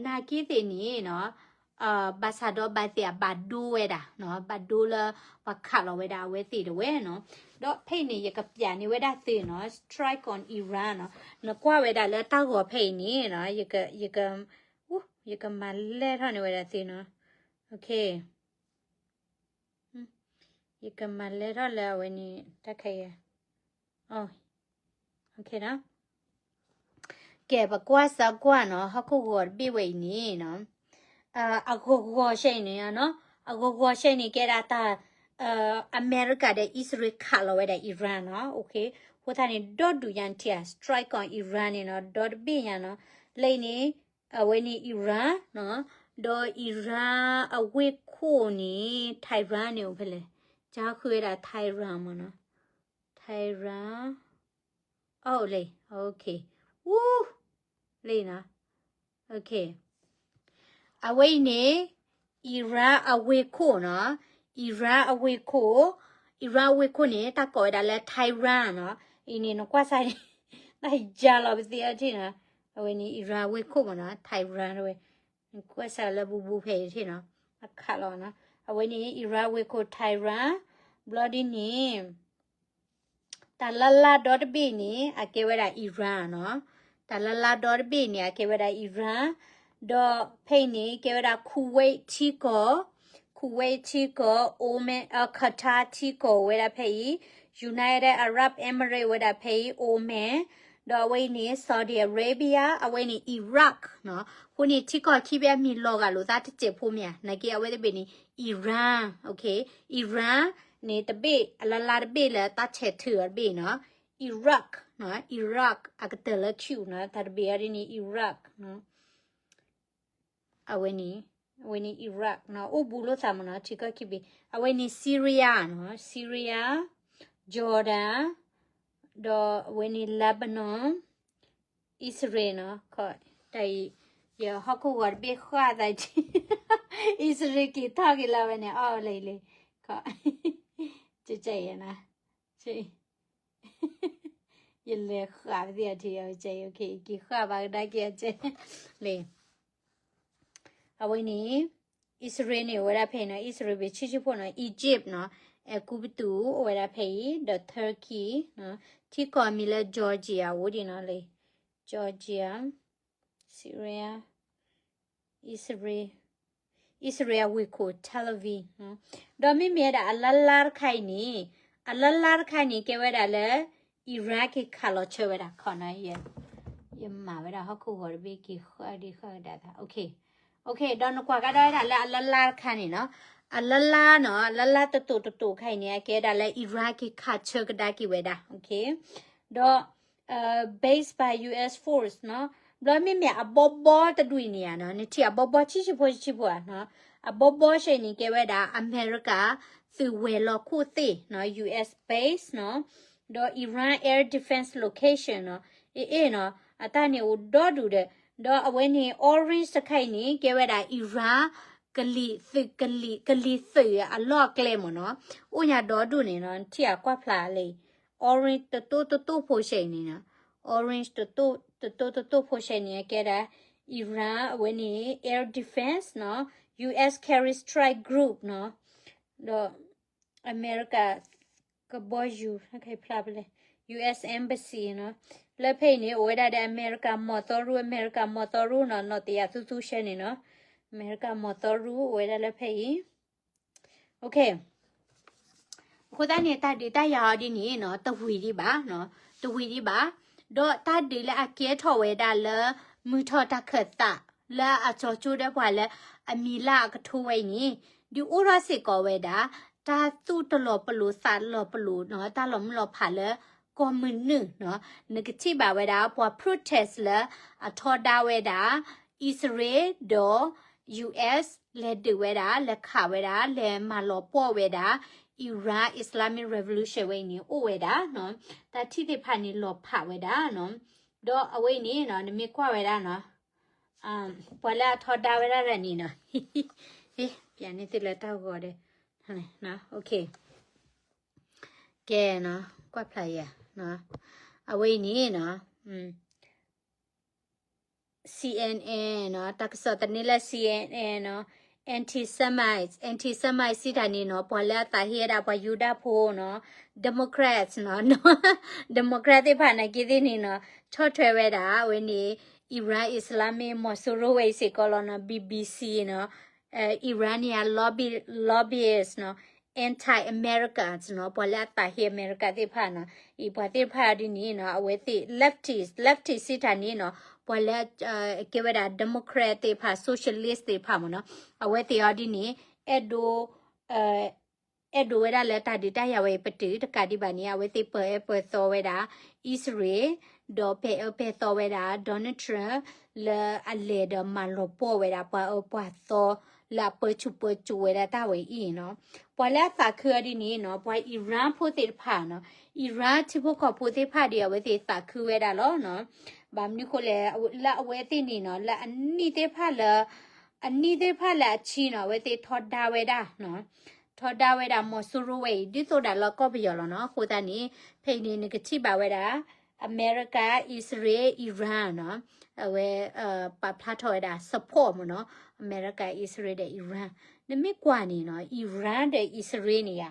နာ်က့သ့ၣ်န့ၣ်နီၤ ဘၣ်ဆၣ်ဒီးဘၣ်သ့ၣ်အဘၣ်ဒိဝဲဒၣ်နီၤ, ဘၣ်ဒိလၢပှၤခးလီၤဝဲဒၣ်အဝဲသ့ၣ်တဝဲနီၤ. ဒီးဖဲအံၤန့ၣ် ယကပျးန့ၢ်ဝဲဒၣ်သုနီၤ, strike on Iran နီၤ. နကွၢ်ဝဲဒၣ်လၢတၢ်ဂီၤဖဲအံၤန့ၣ်နီၤ, ယက, ယက, ယကမၤလဲၢ်ထီၣ်န့ၢ်ဝဲဒၣ်သုနီၤ. ယကမၤလဲၢ်ထီၣ်လၢအဝဲန့ၣ် တၢ်ခဲအံၤ ကဲ ပကွၢ်စၢကွၢ်နီၤ, ဟီၣ်ခိၣ်ဂီၤတဘ့ၣ်ဝဲအံၤန့ၣ်နီၤ, အဂီၤဂီၤဆဲအံၤန့ၣ်နီၤ, အဂီၤဂီၤဆဲအံၤန့ၣ် ကဲဒၣ်တၢ် အမဲရကၤဒီးအံၣ်စရ့လးခးလီၤဝဲဒၣ် Iran နီၤ, အဃိသတးန့ၣ် ဒီဒူၣ်ညါထံၣ်ဧါ, strike on Iran န့ၣ်နီၤ, ဒီတဘ့ၣ်ညါနီၤ, လၢအံၤန့ၣ် အဝဲန့ၣ် Iran နီၤ, ဒီး Iran အဝ့ၢ်ခိၣ်န့ၣ် Tehran န့ၣ်အိၣ်ဖဲလဲၣ်, ကဃုဝဲဒၣ် Tehran မ့ၢ်နီၤ, Tehran အိၣ်လံ, အူ, လံနီၤ, အဝဲအံၤန့ၣ် Iran အဝ့ၢ်ခိၣ်နီၤ, Iran အဝ့ၢ်ခိၣ်, Iran အဝ့ၢ်ခိၣ်န့ၣ် တၢ်ကိးဝဲဒၣ်လၢ Tehran နီၤ, အံၤန့ၣ် နကွၢ်စၢ်န့ၣ် တၢ်ယါလီၤပသ့အီၤထံၣ်နီၤ, အဝဲန့ၣ် Iran အဝ့ၢ်ခိၣ်မ့ၢ်နီၤ, Tehran တဝဲ, နကွၢ်စၢ်လၢဘူးဘူးဖဲအံၤထံၣ်နီၤ, အခးလီၤနီၤ, အဝဲန့ၣ် Iran အဝ့ၢ်ခိၣ် Tehran, ဘျီဒ်န့ၣ် တၢ်လၢ်လၢ်ဒီတဘ့ၣ်န့ၣ် အကဲဝဲဒၣ် Iran နီၤ, တၢ်လၢ်လၢ်ဒီတဘ့ၣ်န့ၣ် အကဲဝဲဒၣ် Iran, ဒီးဖဲအံၤန့ၣ် ကဲဝဲဒၣ် Kuwait ထံကီၢ်, Kuwait ထံကီၢ်, Oman, Qatar ထံကီၢ်ဝဲဒၣ်ဖဲအံၤ, United Arab Emirates ဝဲဒၣ်ဖဲအံၤ, Oman, ဒီးအဝဲအံၤန့ၣ် Saudi Arabia, အဝဲန့ၣ် Iraq နီၤ, အဃိန့ၣ် ထံကီၢ်ခံဘ့ၣ်အမံၤလီၤဂာ်လိာ်သးတစဲးဖိမ့ၢ်ဧါ, နာ်က့အဝဲသ့ၣ်တဘ့ၣ်န့ၣ် Iran, okay, Iran န့ၣ်တဘ့ၣ် အလၢ်လၢ်တဘ့ၣ်လၢတၢ်ဆဲးထုးအီၤတဘ့ၣ်နီၤ, Iraq နီၤ, Iraq အကတၢၢ်လၢ Q နီၤ, တၢ်တဘ့ၣ်အီၤဒ်န့ၣ် Iraq နီၤ, အဝဲန့ၣ်, အဝဲန့ၣ် Iraq နီၤ, အိၣ်ဘူးလိာ်သးမ့ၢ်နီၤ, ထံကီၢ်ခံဘ့ၣ်, အဝဲန့ၣ် Syria နီၤ, Syria, Jordan, ဒီးအဝဲန့ၣ် Lebanon, Israel နီၤ, တၢ်အံၤ, ယဟီၣ်ခိၣ်ဂီၤတဘ့ၣ်ဃၣ်သး, Israel က့ၤထီၣ်က့ၤလီၤဝဲန့ၣ် အီၣ်လၢလံ, ကဲ, ယလဲၤဃၣ်ပသ့ၣ်အီၤထံ, က့ၤဃၣ်ဘၣ်ကဒါက့ၤအီၤ, လံ အဝဲန့ၣ် Israel န့ၣ် အိၣ်ဝဲဒၣ်ဖဲအံၤနီၤ, Israel ဘ့ၣ်ဆံးဆံးဖိနီၤ, Egypt နီၤ, အဲၤကူပတူး အိၣ်ဝဲဒၣ်ဖဲအံၤ, ဒီး Turkey နီၤ, ထံကီၢ်မံၤလၢ Georgia အိၣ်ဒံးနီၤ, လံ Georgia, Syria, Israel, Israel အဝ့ၢ်ခိၣ် Tel Aviv နီၤ, ဒီးမ့မ့ၢ်ဝဲဒၣ်အလၢ်လၢ်တခါအံၤန့ၣ်, အလၢ်လၢ်တခါအံၤန့ၣ် ကဲဝဲဒၣ်လၢ Iran က့ၤခးလီၤဆၢဝဲဒၣ်ခီနီၤ, ယမၤဝဲဒၣ်ဟီၣ်ခိၣ်ဂီၤတဘ့ၣ်က့ၤဃၣ်ဒံးဃၣ်ဝဲဒၣ်သး, okay, okay, ဒီးနကွၢ်ကဒါဝဲဒၣ်လၢအလၢ်လၢ်တခါန့ၣ်နီၤ, အလၢ်လၢ်နီၤ, အလၢ်လၢ်တတိာ်တတိာ်ခါအံၤန့ၣ် အကဲဒၣ်လၢ Iran က့ၤခးဆၢကဒါက့ၤဝဲဒၣ်, okay, ဒီး based by U S force နီၤ, ဘျီမ့မ့ၢ်အဘီဘီတဒူၣ်အံၤန့ၣ်ဧါနီၤ, နထံၣ်အဘီဘီဆံးဆံးဖိဆံးဆံးဖိဧါနီၤ, အဘီဘီဆဲအံၤန့ၣ် ကဲဝဲဒၣ် အမဲရကၤ သုးဝဲၤလီၢ်ခိၣ်သ့ၣ်နီၤ, U S base နီၤ, ဒီး Iran air defense location နီၤ, အ့ၣ်အ့ၣ်နီၤ, အတၢ်န့ၣ်အိၣ်ဒီဒူၣ်ဒီး, ဒီးအဝဲန့ၣ် orange တခါအံၤန့ၣ် ကဲဝဲဒၣ် Iran ကလံၤသုး, ကလံၤ, ကလံၤသုးအလီၢ်အကျဲမ့ၢ်နီၤ, အိၣ်ညါဒီဒူၣ်န့ၣ်နီၤ, နထံၣ်အကွၢ်ဖျါလံ orange တတိၢ်တတိၢ်ဖိဆဲအံၤန့ၣ်နီၤ, orange တတိၢ်, တတိၢ်တတိၢ်ဖိဆဲန့ၣ် အကဲဒၣ် Iran အဝဲန့ၣ် air defense နီၤ, U S carrier strike group နီၤ, ဒီး အမဲရကၤ ကဘီယူၤ ဖျါဖဲလဲၣ်, U S embassy နီၤ, လၢဖဲအံၤန့ၣ် အိၣ်ဝဲဒၣ်ဒီး အမဲရကၤမီၢ်သီရူ, အမဲရကၤမီၢ်သီရူနီၤ, နီၢ်တယၢ်သူသူဆဲန့ၣ်နီၤ, အမဲရကၤမီၢ်သီရူ အိၣ်ဝဲဒၣ်လၢဖဲအံၤ Okay, အဃိသတးန့ၣ် တၢ်ဒုးတၢ်ယၤအီၤဒ်န့ၣ်နီၤ, တဝံၤဒံးဘၣ်, တဝံၤဒံးဘၣ်, ဒီးတၢ်ဒုးလၢအကဲထီၣ်ဝဲဒၣ်လၢ မုၢ်ထီၣ်တၢ်ခၢၣ်သး လၢအကၠီၤကၠိဒီးပှၤလၢအမံၤလၢအကထိဝဲအံၤန့ၣ်, ဒုးအိၣ်ထီၣ်စ့ၢ်ကီးဝဲဒၣ် တၢ်သူၣ်တလီၤပလိာ်သးလီၤပလိာ်နီၤ, တၢ်လီၤမုၢ်လီၤဖးလၢ ကီၢ်မုၢ်နုာ်နီၤ, နကထံၣ်ဘၣ်ဝဲဒၣ် ပှၤ protest လၢအထီဒါဝဲဒၣ် အံၣ်စရ့လး ဒီး US လဲၤဒုးဝဲဒၣ်, လဲၤခးဝဲဒၣ်, လဲၤမၤလီၤပှီၢ်ဝဲဒၣ် Iran Islamic Revolution ဝဲအံၤန့ၣ် အိၣ်ဝဲဒၣ်နီၤ, တၢ်ထံၣ်သ့ၣ်တဖၣ်န့ၣ် လီၤဖးဝဲဒၣ်နီၤ, ဒီးအဝဲအံၤန့ၣ်နီၤ, နမ့ၢ်ကွၢ်ဝဲဒၣ်နီၤ, ပှၤလၢအထီဒါဝဲဒၣ်န့ၣ်နီၤ, ပျးန့ၢ်သုလၢတၢ်ဂီၤဒီး, okay, ကဲနီၤ, ကွၢ်ဖျါယၤ, အဝဲအံၤန့ၣ်နီၤ CNN နီၤ, တၢ်ကစီၣ်သန့လၢ CNN နီၤ, anti-Semite စံးတၢ်န့ၣ်နီၤ ပှၤလၢအသးဟ့ဝဲဒၣ်ပှၤယူဒၤဖိနီၤ Democrats နီၤ Democrat သ့ၣ်တဖၣ်န့ၣ်က့သ့ၣ်န့ၣ်နီၤ ဆီၣ်ထွဲဝဲဒၣ်အဝဲန့ၣ် Iran Islamic မီၤစိရိၤဝဲအံၤစ့ၢ်ကီးလီၤနီၤ BBC နီၤ Iranian lobby lobbyist နီၤ anti-Americans နီၤ ပှၤလၢအသးဟ့အမဲရကၤသ့ၣ်တဖၣ်နီၤ အံၤပှၤသ့ၣ်တဖၣ်ဒ်န့ၣ်နီၤ အဝဲသ့ၣ် leftist leftist စံးတၢ်န့ၣ်နီၤ ပှၤလၢ ကဲဝဲဒၣ် Democrat သ့ၣ်တဖၣ် Socialist သ့ၣ်တဖၣ်မ့ၢ်နီၤ အဝဲသ့ၣ်အီၤဒ်န့ၣ် အဲၣ်ဒိး အဲၣ်ဒိးဝဲဒၣ်လၢတၢ်ဒုးတၢ်ယၤဝဲအံၤ ပတုာ်တကးဒံးဘၣ်န့ၣ် အဝဲသ့ၣ်ပၢၤအၢပၢၤသီဝဲဒၣ် အံၣ်စရ့လး ဒီးပၢၤအၢပၢၤသီဝဲဒၣ် Donald Trump လၢအလဲၤဒီးမၤလီၤပှီၢ်ဝဲဒၣ်ပှၤအၢပှၤသီ လၢအပၢဆူၣ်ပၢစိးဝဲဒၣ်တၢ်ဝဲအံၤနီၤ ပှၤလၢအသးခုအီၤဒ်န့ၣ်နီၤ ပှၤ Iran ဖိသ့ၣ်တဖၣ်နီၤ Iran ထံဖိကီၢ်ဖိသ့ၣ်တဖၣ်ဒီး အဝဲသ့ၣ်သးခုဝဲဒၣ်လီၤနီၤ ဘၣ်မနုၤဃိလဲၣ် လၢအဝဲသ့ၣ်န့ၣ်နီၤ လၢအနံၣ်သ့ၣ်တဖၣ်လၢ အနံၣ်သ့ၣ်တဖၣ်လၢအဆံနီၤ အဝဲသ့ၣ်ထီဒါဝဲဒၣ် ထီဒါဝဲဒၣ်မီၤစိရိၤဝဲအံၤ ဒ်သိးဒၣ်လၢကီၢ်ပယီၤလီၤနီၤ အဃိသတးန့ၣ် ဖဲအံၤန့ၣ် နကထံၣ်ဘၣ်ဝဲဒၣ် အမဲရကၤ အံၣ်စရ့လး Iran နီၤ အဝဲ ပာ်ဖျါထီၣ်ဝဲဒၣ် support မ့ၢ်နီၤ အမဲရကၤ အံၣ်စရ့လးဒီး Iran နမ့ၢ်ကွၢ်န့ၣ်နီၤ Iran ဒီး အံၣ်စရ့လးန့ၣ်ယါ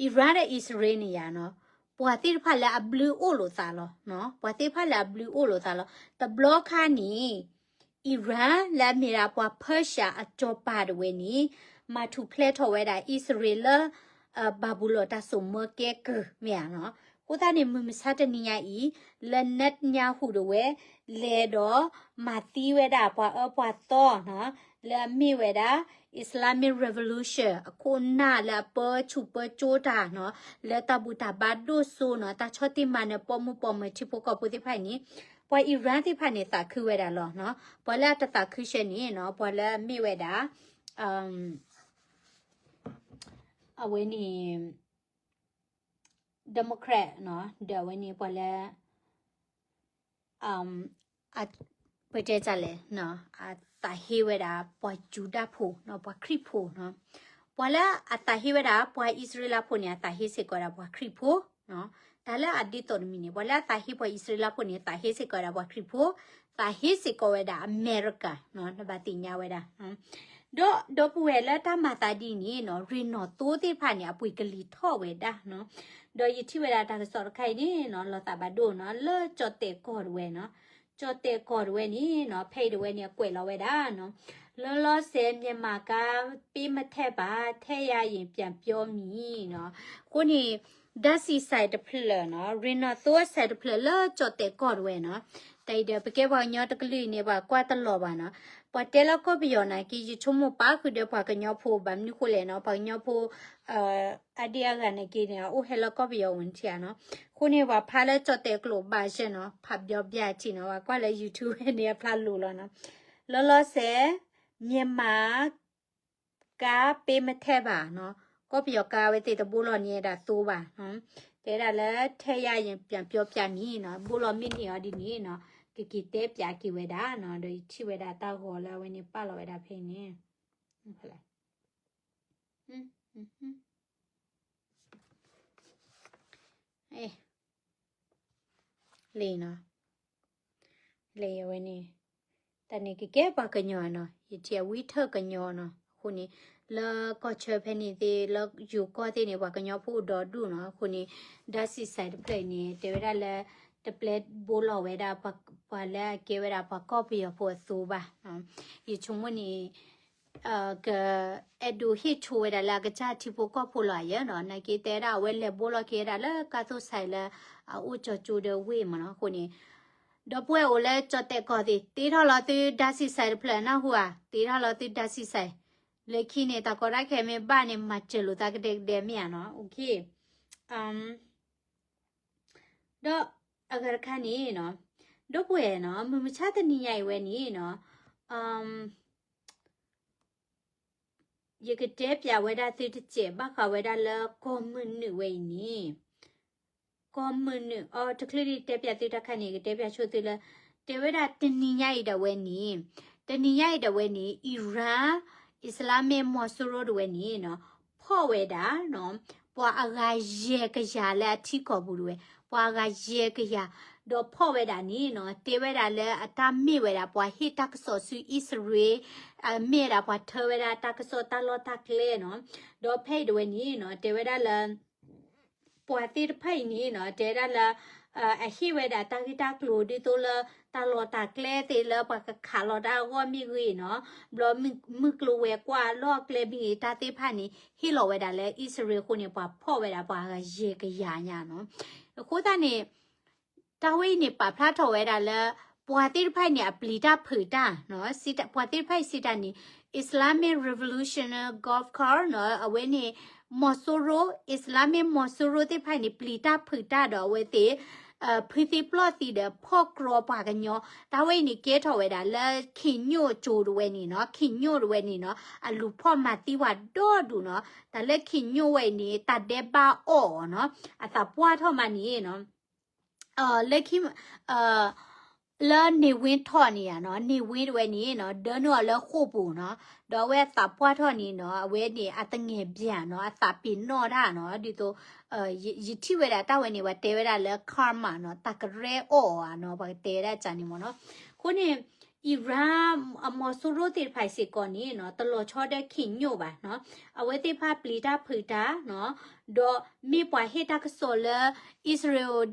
Iran ဒီး အံၣ်စရ့လးန့ၣ်ယါနီၤ ပှၤသ့ၣ်တဖၣ်လၢအဘျုးအိၣ်လိာ်သးလီၤ ပှၤသ့ၣ်တဖၣ်လၢအဘျုးအိၣ်လိာ်သးလီၤ တဘျီခါန့ၣ် Iran လၢအမ့ၢ်ဒၣ်ပှၤ Persia အစီၤပၤတဝဲန့ၣ် မၤထူၣ်ဖျဲးထီၣ်ဝဲဒၣ်အံၣ်စရ့လးလၢ ဘၤဘူလိၣ်တၢ်စိာ်မၢကဲကုၢ်မ့ၢ်ဧါနီၤ အဃိသတးန့ၣ် မုၢ်မဆါတနံၤညါအံၤ လၢ Netanyahu တဝဲ လဲၤဒီးမၤသံဝဲဒၣ်ပှၤအၢပှၤသီနီၤ လၢအမ့ၢ်ဝဲဒၣ် Islamic Revolution အခိၣ်အနၢ်လၢအပၢဆူၣ်ပၢစိးတၢ်နီၤ လၢတၢ်ဘူၣ်တၢ်ဘါဒိၣ်စိနီၤ တၢ်ဆီၣ်တံၢ်မၤနၢၤပိာ်မုၣ်ပိာ်မၢၤထံဖိကီၢ်ဖိသ့ၣ်တဖၣ်အံၤန့ၣ် ပှၤ Iran သ့ၣ်တဖၣ်န့ၣ်သးခုဝဲဒၣ်လီၤနီၤ ပှၤလၢအတသးခုဆဲန့ၣ်နီၤ ပှၤလၢအမ့ၢ်ဝဲဒၣ် အဝဲန့ၣ် Democrat နီၤ ဒီးအဝဲန့ၣ်ပှၤလၢ ပတဲတၢ်လဲၣ် အသးဟ့ဝဲဒၣ်ပှၤယူဒၤဖိနီၤ ပှၤခရံာ်ဖိနီၤ ပှၤလၢအသးဟ့ဝဲဒၣ်ပှၤအံၣ်စရ့လးဖိန့ၣ် အသးဟ့စ့ၢ်ကီးဝဲဒၣ်ပှၤခရံာ်ဖိနီၤ တၢ်လၢအဒ်သိးတမံၤန့ၣ် ပှၤလၢအသးဟ့ပှၤအံၣ်စရ့လးဖိန့ၣ် အသးဟ့စ့ၢ်ကီးဝဲဒၣ်ပှၤခရံာ်ဖိ သးဟ့စ့ၢ်ကီးဝဲဒၣ်အမဲရကၤနီၤ နဘၣ်သ့ၣ်ညါဝဲဒၣ် ဒီးဒီပုၢ်ဝဲၢ်လၢတၢ်မၤသးဒ်န့ၣ်နီၤ ရ့ၣ်နီၣ်သိသ့ၣ်တဖၣ်န့ၣ် အပှ့ၤကလံၤထီၣ်ဝဲဒၣ်နီၤ ဒီးယထံၣ်ဝဲဒၣ်တၢ်ကစီၣ်တခါအံၤန့ၣ်နီၤ လီၤသးဘၣ်ဒိၣ်နီၤ လၢကၠီၣ်တဲၣ်ကီၢ်တဝဲနီၤ ကၠီၣ်တဲၣ်ကီၢ်တဝဲန့ၣ်နီၤ ဖဲအံၤတဝဲန့ၣ် အကွဲးလီၤဝဲဒၣ်နီၤ လောလောဆယ် မြန်မာက ပေးမထည့်ပါ ထည့်ရရင် ပြန်ပြောမည်နီၤ အဃိန့ၣ် ဓာတ်ဆီဆိုင်တဖျၢၣ်နီၤ ရ့ၣ်နီၣ်သိဆိုင်တဖျၢၣ်လၢကၠီၣ်တဲၣ်ကီၢ်တဝဲနီၤ တၢ်အံၤဒီး ပကဲပှၤကညီတကလုာ်အံၤန့ၣ် ပှၤကွၢ်တလီၤဘၣ်နီၤ ပှၤတဲလၢကီၢ်ပယီၤနာ်က့ ယဆိကမိၣ်ပာ်ဃုာ်ဒီးပှၤကညီဖိ ဘၣ်မနုၤဃိလဲၣ်နီၤ ပှၤကညီဖိ အါဒံအါဂၤနာ်က့န့ၣ် အအိၣ်ဟဲလၢကီၢ်ပယီၤဝဲန့ၣ်ထံၣ်ဧါနီၤ အဃိန့ၣ် ပှၤဖးလၢကၠီၣ်တဲၣ်ကျိာ်ဘၣ်ရှဲနီၤ ဖးဘျီဘျါထံၣ်နီၤ ပှၤကွၢ်လၢ YouTube ဝဲန့ၣ် အဖျါလိၤလီၤနီၤ လောလောဆယ် မြန်မာ ကါပေးမထည့်ပါနီၤ ကီၢ်ပယီၤကါဝဲသ့ၣ်တဘိလီၤန့ၢ်ဒၣ်သိဘၣ်နီၤ တဲဒၣ်လၢ ထဲရရင်ပြန်ပြောပြမည်နီၤ ဘိလီၤမ့ၢ်န့ၢ်အီၤဒ်န့ၣ်နီၤ ကက့ၤတဲပၠးက့ၤဝဲဒၣ်နီၤ ဒီးယထံၣ်ဝဲဒၣ်တၢ်ဂီၤလၢအဝဲန့ၣ်ပာ်လီၤဝဲဒၣ်ဖဲန့ၣ် လံနီၤ လံအဝဲန့ၣ် တၢ်န့ၣ်ကကဲပှၤကညီနီၤ ယထံၣ်အဝံထၢၣ်ကညီနီၤ အဃိန့ၣ် လၢကီၢ်ဆၢဖဲန့ၣ်သ့ၣ် လၢယိၤကီၢ်သ့ၣ်န့ၣ် ပှၤကညီဖိအိၣ်ဒီဒူၣ်နီၤ အဃိန့ၣ် ဓာတ်ဆီဆိုင်တဖျၢၣ်အံၤန့ၣ် တဲဝဲဒၣ်လၢ တပျဲဘိလီၤဝဲဒၣ် ပှၤလၢအကဲဝဲဒၣ်ပှၤကီၢ်ပယီၤဖိအသိဘၣ် ယဆိကမိၣ်န့ၣ် ကအဲၣ်ဒိးဟ့ၣ်ဆိဝဲဒၣ်လၢအကစၢ်ထံဖိကီၢ်ဖိလီၤယဲနီၤ နာ်က့တဲဒၣ်အဝဲလဲၤဘိလီၤက့ၤဝဲဒၣ်လၢကါသိၣ်ဆိုင်လၢအအိၣ်ကၠီကၠိဒီးဝ့ၢ်မ့ၢ်နီၤ အဃိန့ၣ် ဒီပုၢ်ဝဲၢ်အိၣ်လၢကၠီၣ်တဲၣ်ကီၢ်သ့ၣ် တ့ထီၣ်လီၤသုဓာတ်ဆီဆိုင်တဖျၢၣ်နၢ်ဟူဧါ တ့ထီၣ်လီၤသုဓာတ်ဆီဆိုင် လၢခံန့ၣ် တၢ်ကီတၢ်ခဲမ့ၢ်ဘၣ်န့ၣ် မၤစၢၤလိာ်သးကဒဲကဒဲမ့ၢ်ဧါနီၤ ဒီးအဂၤတခါန့ၣ်နီၤ ဒီပုၢ်ဝဲၢ်နီၤ မုၢ်မဆါတနံၤညါအံၤဝဲန့ၣ်နီၤ ယကတဲပၠးဝဲဒၣ်သုတစဲး ဘၣ်ဃးဝဲဒၣ်လၢကီၢ်မုၢ်နုာ်ဝဲအံၤန့ၣ် ကီၢ်မုၢ်နုာ် အတချုးဒံးတဲပၠးသုတခါန့ၣ် ယကတဲပၠးဆိသုလၢ တဲဝဲဒၣ်တနံၤညါအံၤဒၣ်ဝဲန့ၣ် တနံၤညါအံၤဒၣ်ဝဲန့ၣ် Iran Islamic မီၤစိရိၤတဝဲန့ၣ်နီၤ ဖီၣ်ဝဲဒၣ် ပှၤအဂၤယဲၢ်ကယၤလၢအထံကီၢ်ပူၤတဝဲ, ပှၤ ပှၤဂၤယဲၢ်ကယၤ, ဒီးဖီၣ်ဝဲဒၣ်န့ၣ်နီၤ, တဲဝဲဒၣ်လၢအတၢ်မ့ၢ်ဝဲဒၣ်ပှၤဟ့ၣ်တၢ်ကစီၣ်ဆူအံၣ်စရ့လး, အမ့ၢ်ဝဲဒၣ်ပှၤထၢဝဲဒၣ်တၢ်ကစီၣ်တၢ်လီၢ်တၢ်ကျဲနီၤ, ဒီးဖဲအံၤတဝဲန့ၣ်နီၤ, တဲဝဲဒၣ်လၢ ပှၤသ့ၣ်တဖၣ်အံၤန့ၣ်နီၤ, တဲဝဲဒၣ်လၢ အဟ့ၣ်ဝဲဒၣ်တၢ်ဂ့ၢ်တၢ်ကျိၤ ဒ်သိးလၢတၢ်လီၢ်တၢ်ကျဲသ့ၣ်လၢပှၤကခးလီၤတၢ်အဂီၢ်မ့ၢ်ဂ့ၤနီၤ, ဘျီမုၢ်ကျိၤဝဲၤကွာ်အလီၢ်အကျဲမ့ၢ်ဂ့ၤ တၢ်သ့ၣ်တဖၣ်န့ၣ် ဟ့ၣ်လီၤဝဲဒၣ်လၢအံၣ်စရ့လးအဃိန့ၣ် ပှၤဖီၣ်ဝဲဒၣ်ပှၤဂၤယဲၢ်ကယၤညါနီၤ. အဃိသတးန့ၣ် တၢ်ဝဲအံၤန့ၣ် ပာ်ဖျါထီၣ်ဝဲဒၣ်လၢ ပှၤသ့ၣ်တဖၣ်အံၤန့ၣ် အပျံၤတၢ်ဖုးတၢ်နီၤ, ပှၤသ့ၣ်တဖၣ်အံၤစံးတၢ်န့ၣ် Islamic Revolutionary Gulf War နီၤ, အဝဲန့ၣ် မီၤစိရိၤ Islamic မီၤစိရိၤသ့ၣ်တဖၣ်အံၤန့ၣ် ပျံၤတၢ်ဖုးတၢ်ဒီးအဝဲသ့ၣ် ဖုသံပျီၢ်သံဒီးဖီၣ်ကြီပှၤကညီ, တၢ်ဝဲအံၤန့ၣ် ကဲထီၣ်ဝဲဒၣ်လၢ ခ့ၣ်ညိၣ်ကၠိတဝဲန့ၣ်နီၤ, ခ့ၣ်ညိၣ်တဝဲန့ၣ်နီၤ, အလူၤဖီၣ်မၤသံပှၤဒီဒူၣ်နီၤ, တၢ်လၢခ့ၣ်ညိၣ်ဝဲအံၤန့ၣ် တၢ်ဒဲးဘးအီၣ်အီၤနီၤ, အသးပှၢ်ထီၣ်မးန့ၣ်နီၤ လၢခံ လၢနေဝင်းထီၣ်န့ၣ်ဧါနီၤ, နေဝင်းတဝဲန့ၣ်နီၤ, ဒၢနုာ်အီၤလၢဃိာ်ပူၤနီၤ, ဒီးအဝဲအသးပှၢ်ထီၣ်န့ၣ်နီၤ, အဝဲန့ၣ်အသငဲၣ်ဘၣ်နီၤ, အသးပ့ၤနီၣ်တၢ်နီၤ, ဒ်သိး ယထံၣ်ဝဲဒၣ်တၢ်ဝဲန့ၣ် ပှၤတဲဝဲဒၣ်လၢ karma နီၤ, တၢ်ကရၢအီၣ်အီၤနီၤ, ပှၤကတဲဝဲဒၣ်ကန့ၣ်မ့ၢ်နီၤ. အဃိန့ၣ် Iran အမီၤစိရိၤသ့ၣ်တဖၣ်စ့ၢ်ကီးန့ၣ်နီၤ, တလီၤဆီဒီးခ့ၣ်ညိၣ်ဘၣ်နီၤ, အဝဲသ့ၣ်တဖၣ်ပျံၤတၢ်ဖုးတၢ်နီၤ, ဒီးမ့ၢ်ပှၤဟ့ၣ်တၢ်ကစီၣ်လၢ အံၣ်စရ့လး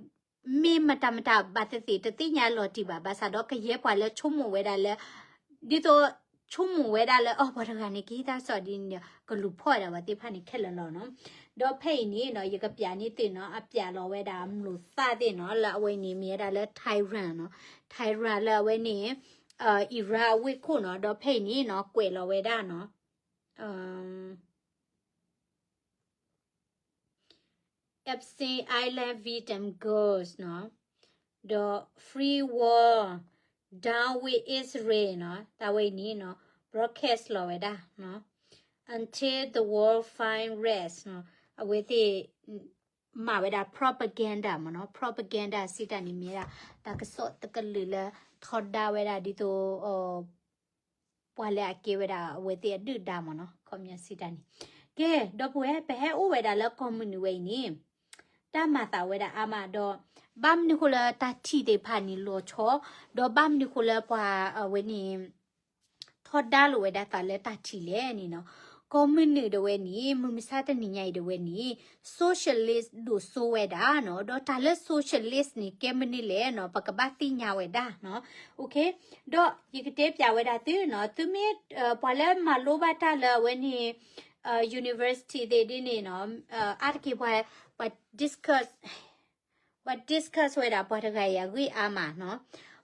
မ့ၢ်မတၤမတၤဘၣ်သ့ၣ်သ့ၣ် တသ့ၣ်ညါလီၤတံၢ်ဘၣ်, ဘၣ်ဆၣ်ဒီးကယဲၢ်ပှၤလၢဆိကမိၣ်ဝဲဒၣ်လၢ ဒ်သိးဆိကမိၣ်ဝဲဒၣ်လၢ အီၤ ပှၤတဂၤန့ၣ် ကဟ့ၣ်တၢ်ကစီၣ်ဒ်န့ၣ်ဒီး ကလူၤဖီၣ်ဝဲဒၣ်ပှၤသ့ၣ်တဖၣ်န့ၣ်ခဲလၢာ်လီၤနီၤ. ဒီးဖဲအံၤန့ၣ်နီၤ ယကပျးန့ၢ်သုနီၤ, အပျးလီၤဝဲဒၣ်အမျိာ်သၣ်သ့ၣ်နီၤ, လၢအဝဲန့ၣ်မ့ၢ်ဝဲဒၣ်လၢ Tehran နီၤ, Tehran လၢအဝဲန့ၣ် Iran အဝ့ၢ်ခိၣ်နီၤ, ဒီးဖဲအံၤန့ၣ်နီၤ ကွဲးလီၤဝဲဒၣ်နီၤ Epstein Island victim goes နီၤ, ဒီး free wall down with Israel နီၤ, တၢ်ဝဲအံၤန့ၣ်နီၤ broadcast လီၤဝဲဒၣ်နီၤ, until the world find rest နီၤ, အဝဲသ့ၣ် မၤဝဲဒၣ် propaganda မ့ၢ်နီၤ, propaganda စံးတၢ်န့ၣ်မ့ၢ်ဒၣ် တၢ်ကစီၣ်တကလုာ်လၢ ထီဒါဝဲဒၣ်ဒ်သိး ပှၤလၢအကဲဝဲဒၣ်အဝဲသ့ၣ်အဒုၣ်ဒါမ့ၢ်နီၤ, ခီပညီစံးတၢ်န့ၣ်. ကဲ ဒီပုၢ်ဝဲၢ် ပဟဲအိၣ်ဝဲဒၣ်လၢကီၢ်မုၢ်နုာ်ဝဲအံၤန့ၣ် တၢ်မၤသးဝဲဒၣ်အါမးဒီး ဘၣ်မနုၤဃိလၢတၢ်ထံၣ်သ့ၣ်တဖၣ်န့ၣ်လီၤဆီ, ဒီးဘၣ်မနုၤဃိလၢပှၤအဝဲန့ၣ် ထီဒါလိာ်ဝဲဒၣ်သးလၢတၢ်ထံၣ်လဲၣ်န့ၣ်နီၤ. ကီၢ်မုၢ်နုာ်ဒၣ်ဝဲန့ၣ် မုၢ်မဆါတနံၤညါအံၤဒၣ်ဝဲန့ၣ် socialist ဒိၣ်စိဝဲဒၣ်နီၤ, ဒီးတၢ်လၢ socialist န့ၣ် ကဲမနုၤလဲၣ်နီၤ, ပကဘၣ်သ့ၣ်ညါဝဲဒၣ်နီၤ. ဒီးယကတဲပျးဝဲဒၣ်သုနီၤ, သုမ့ၢ် ပှၤလၢမၤလိဘၣ်တၢ်လၢအဝဲန့ၣ် university သ့ၣ်ဒ်န့ၣ်နီၤ, အါတက့ၢ်ပှၤ ပှၤ discuss ပှၤ discuss ဝဲဒၣ်ပှၤတဂၤအံၤအဂ့ၢ်အါမးနီၤ.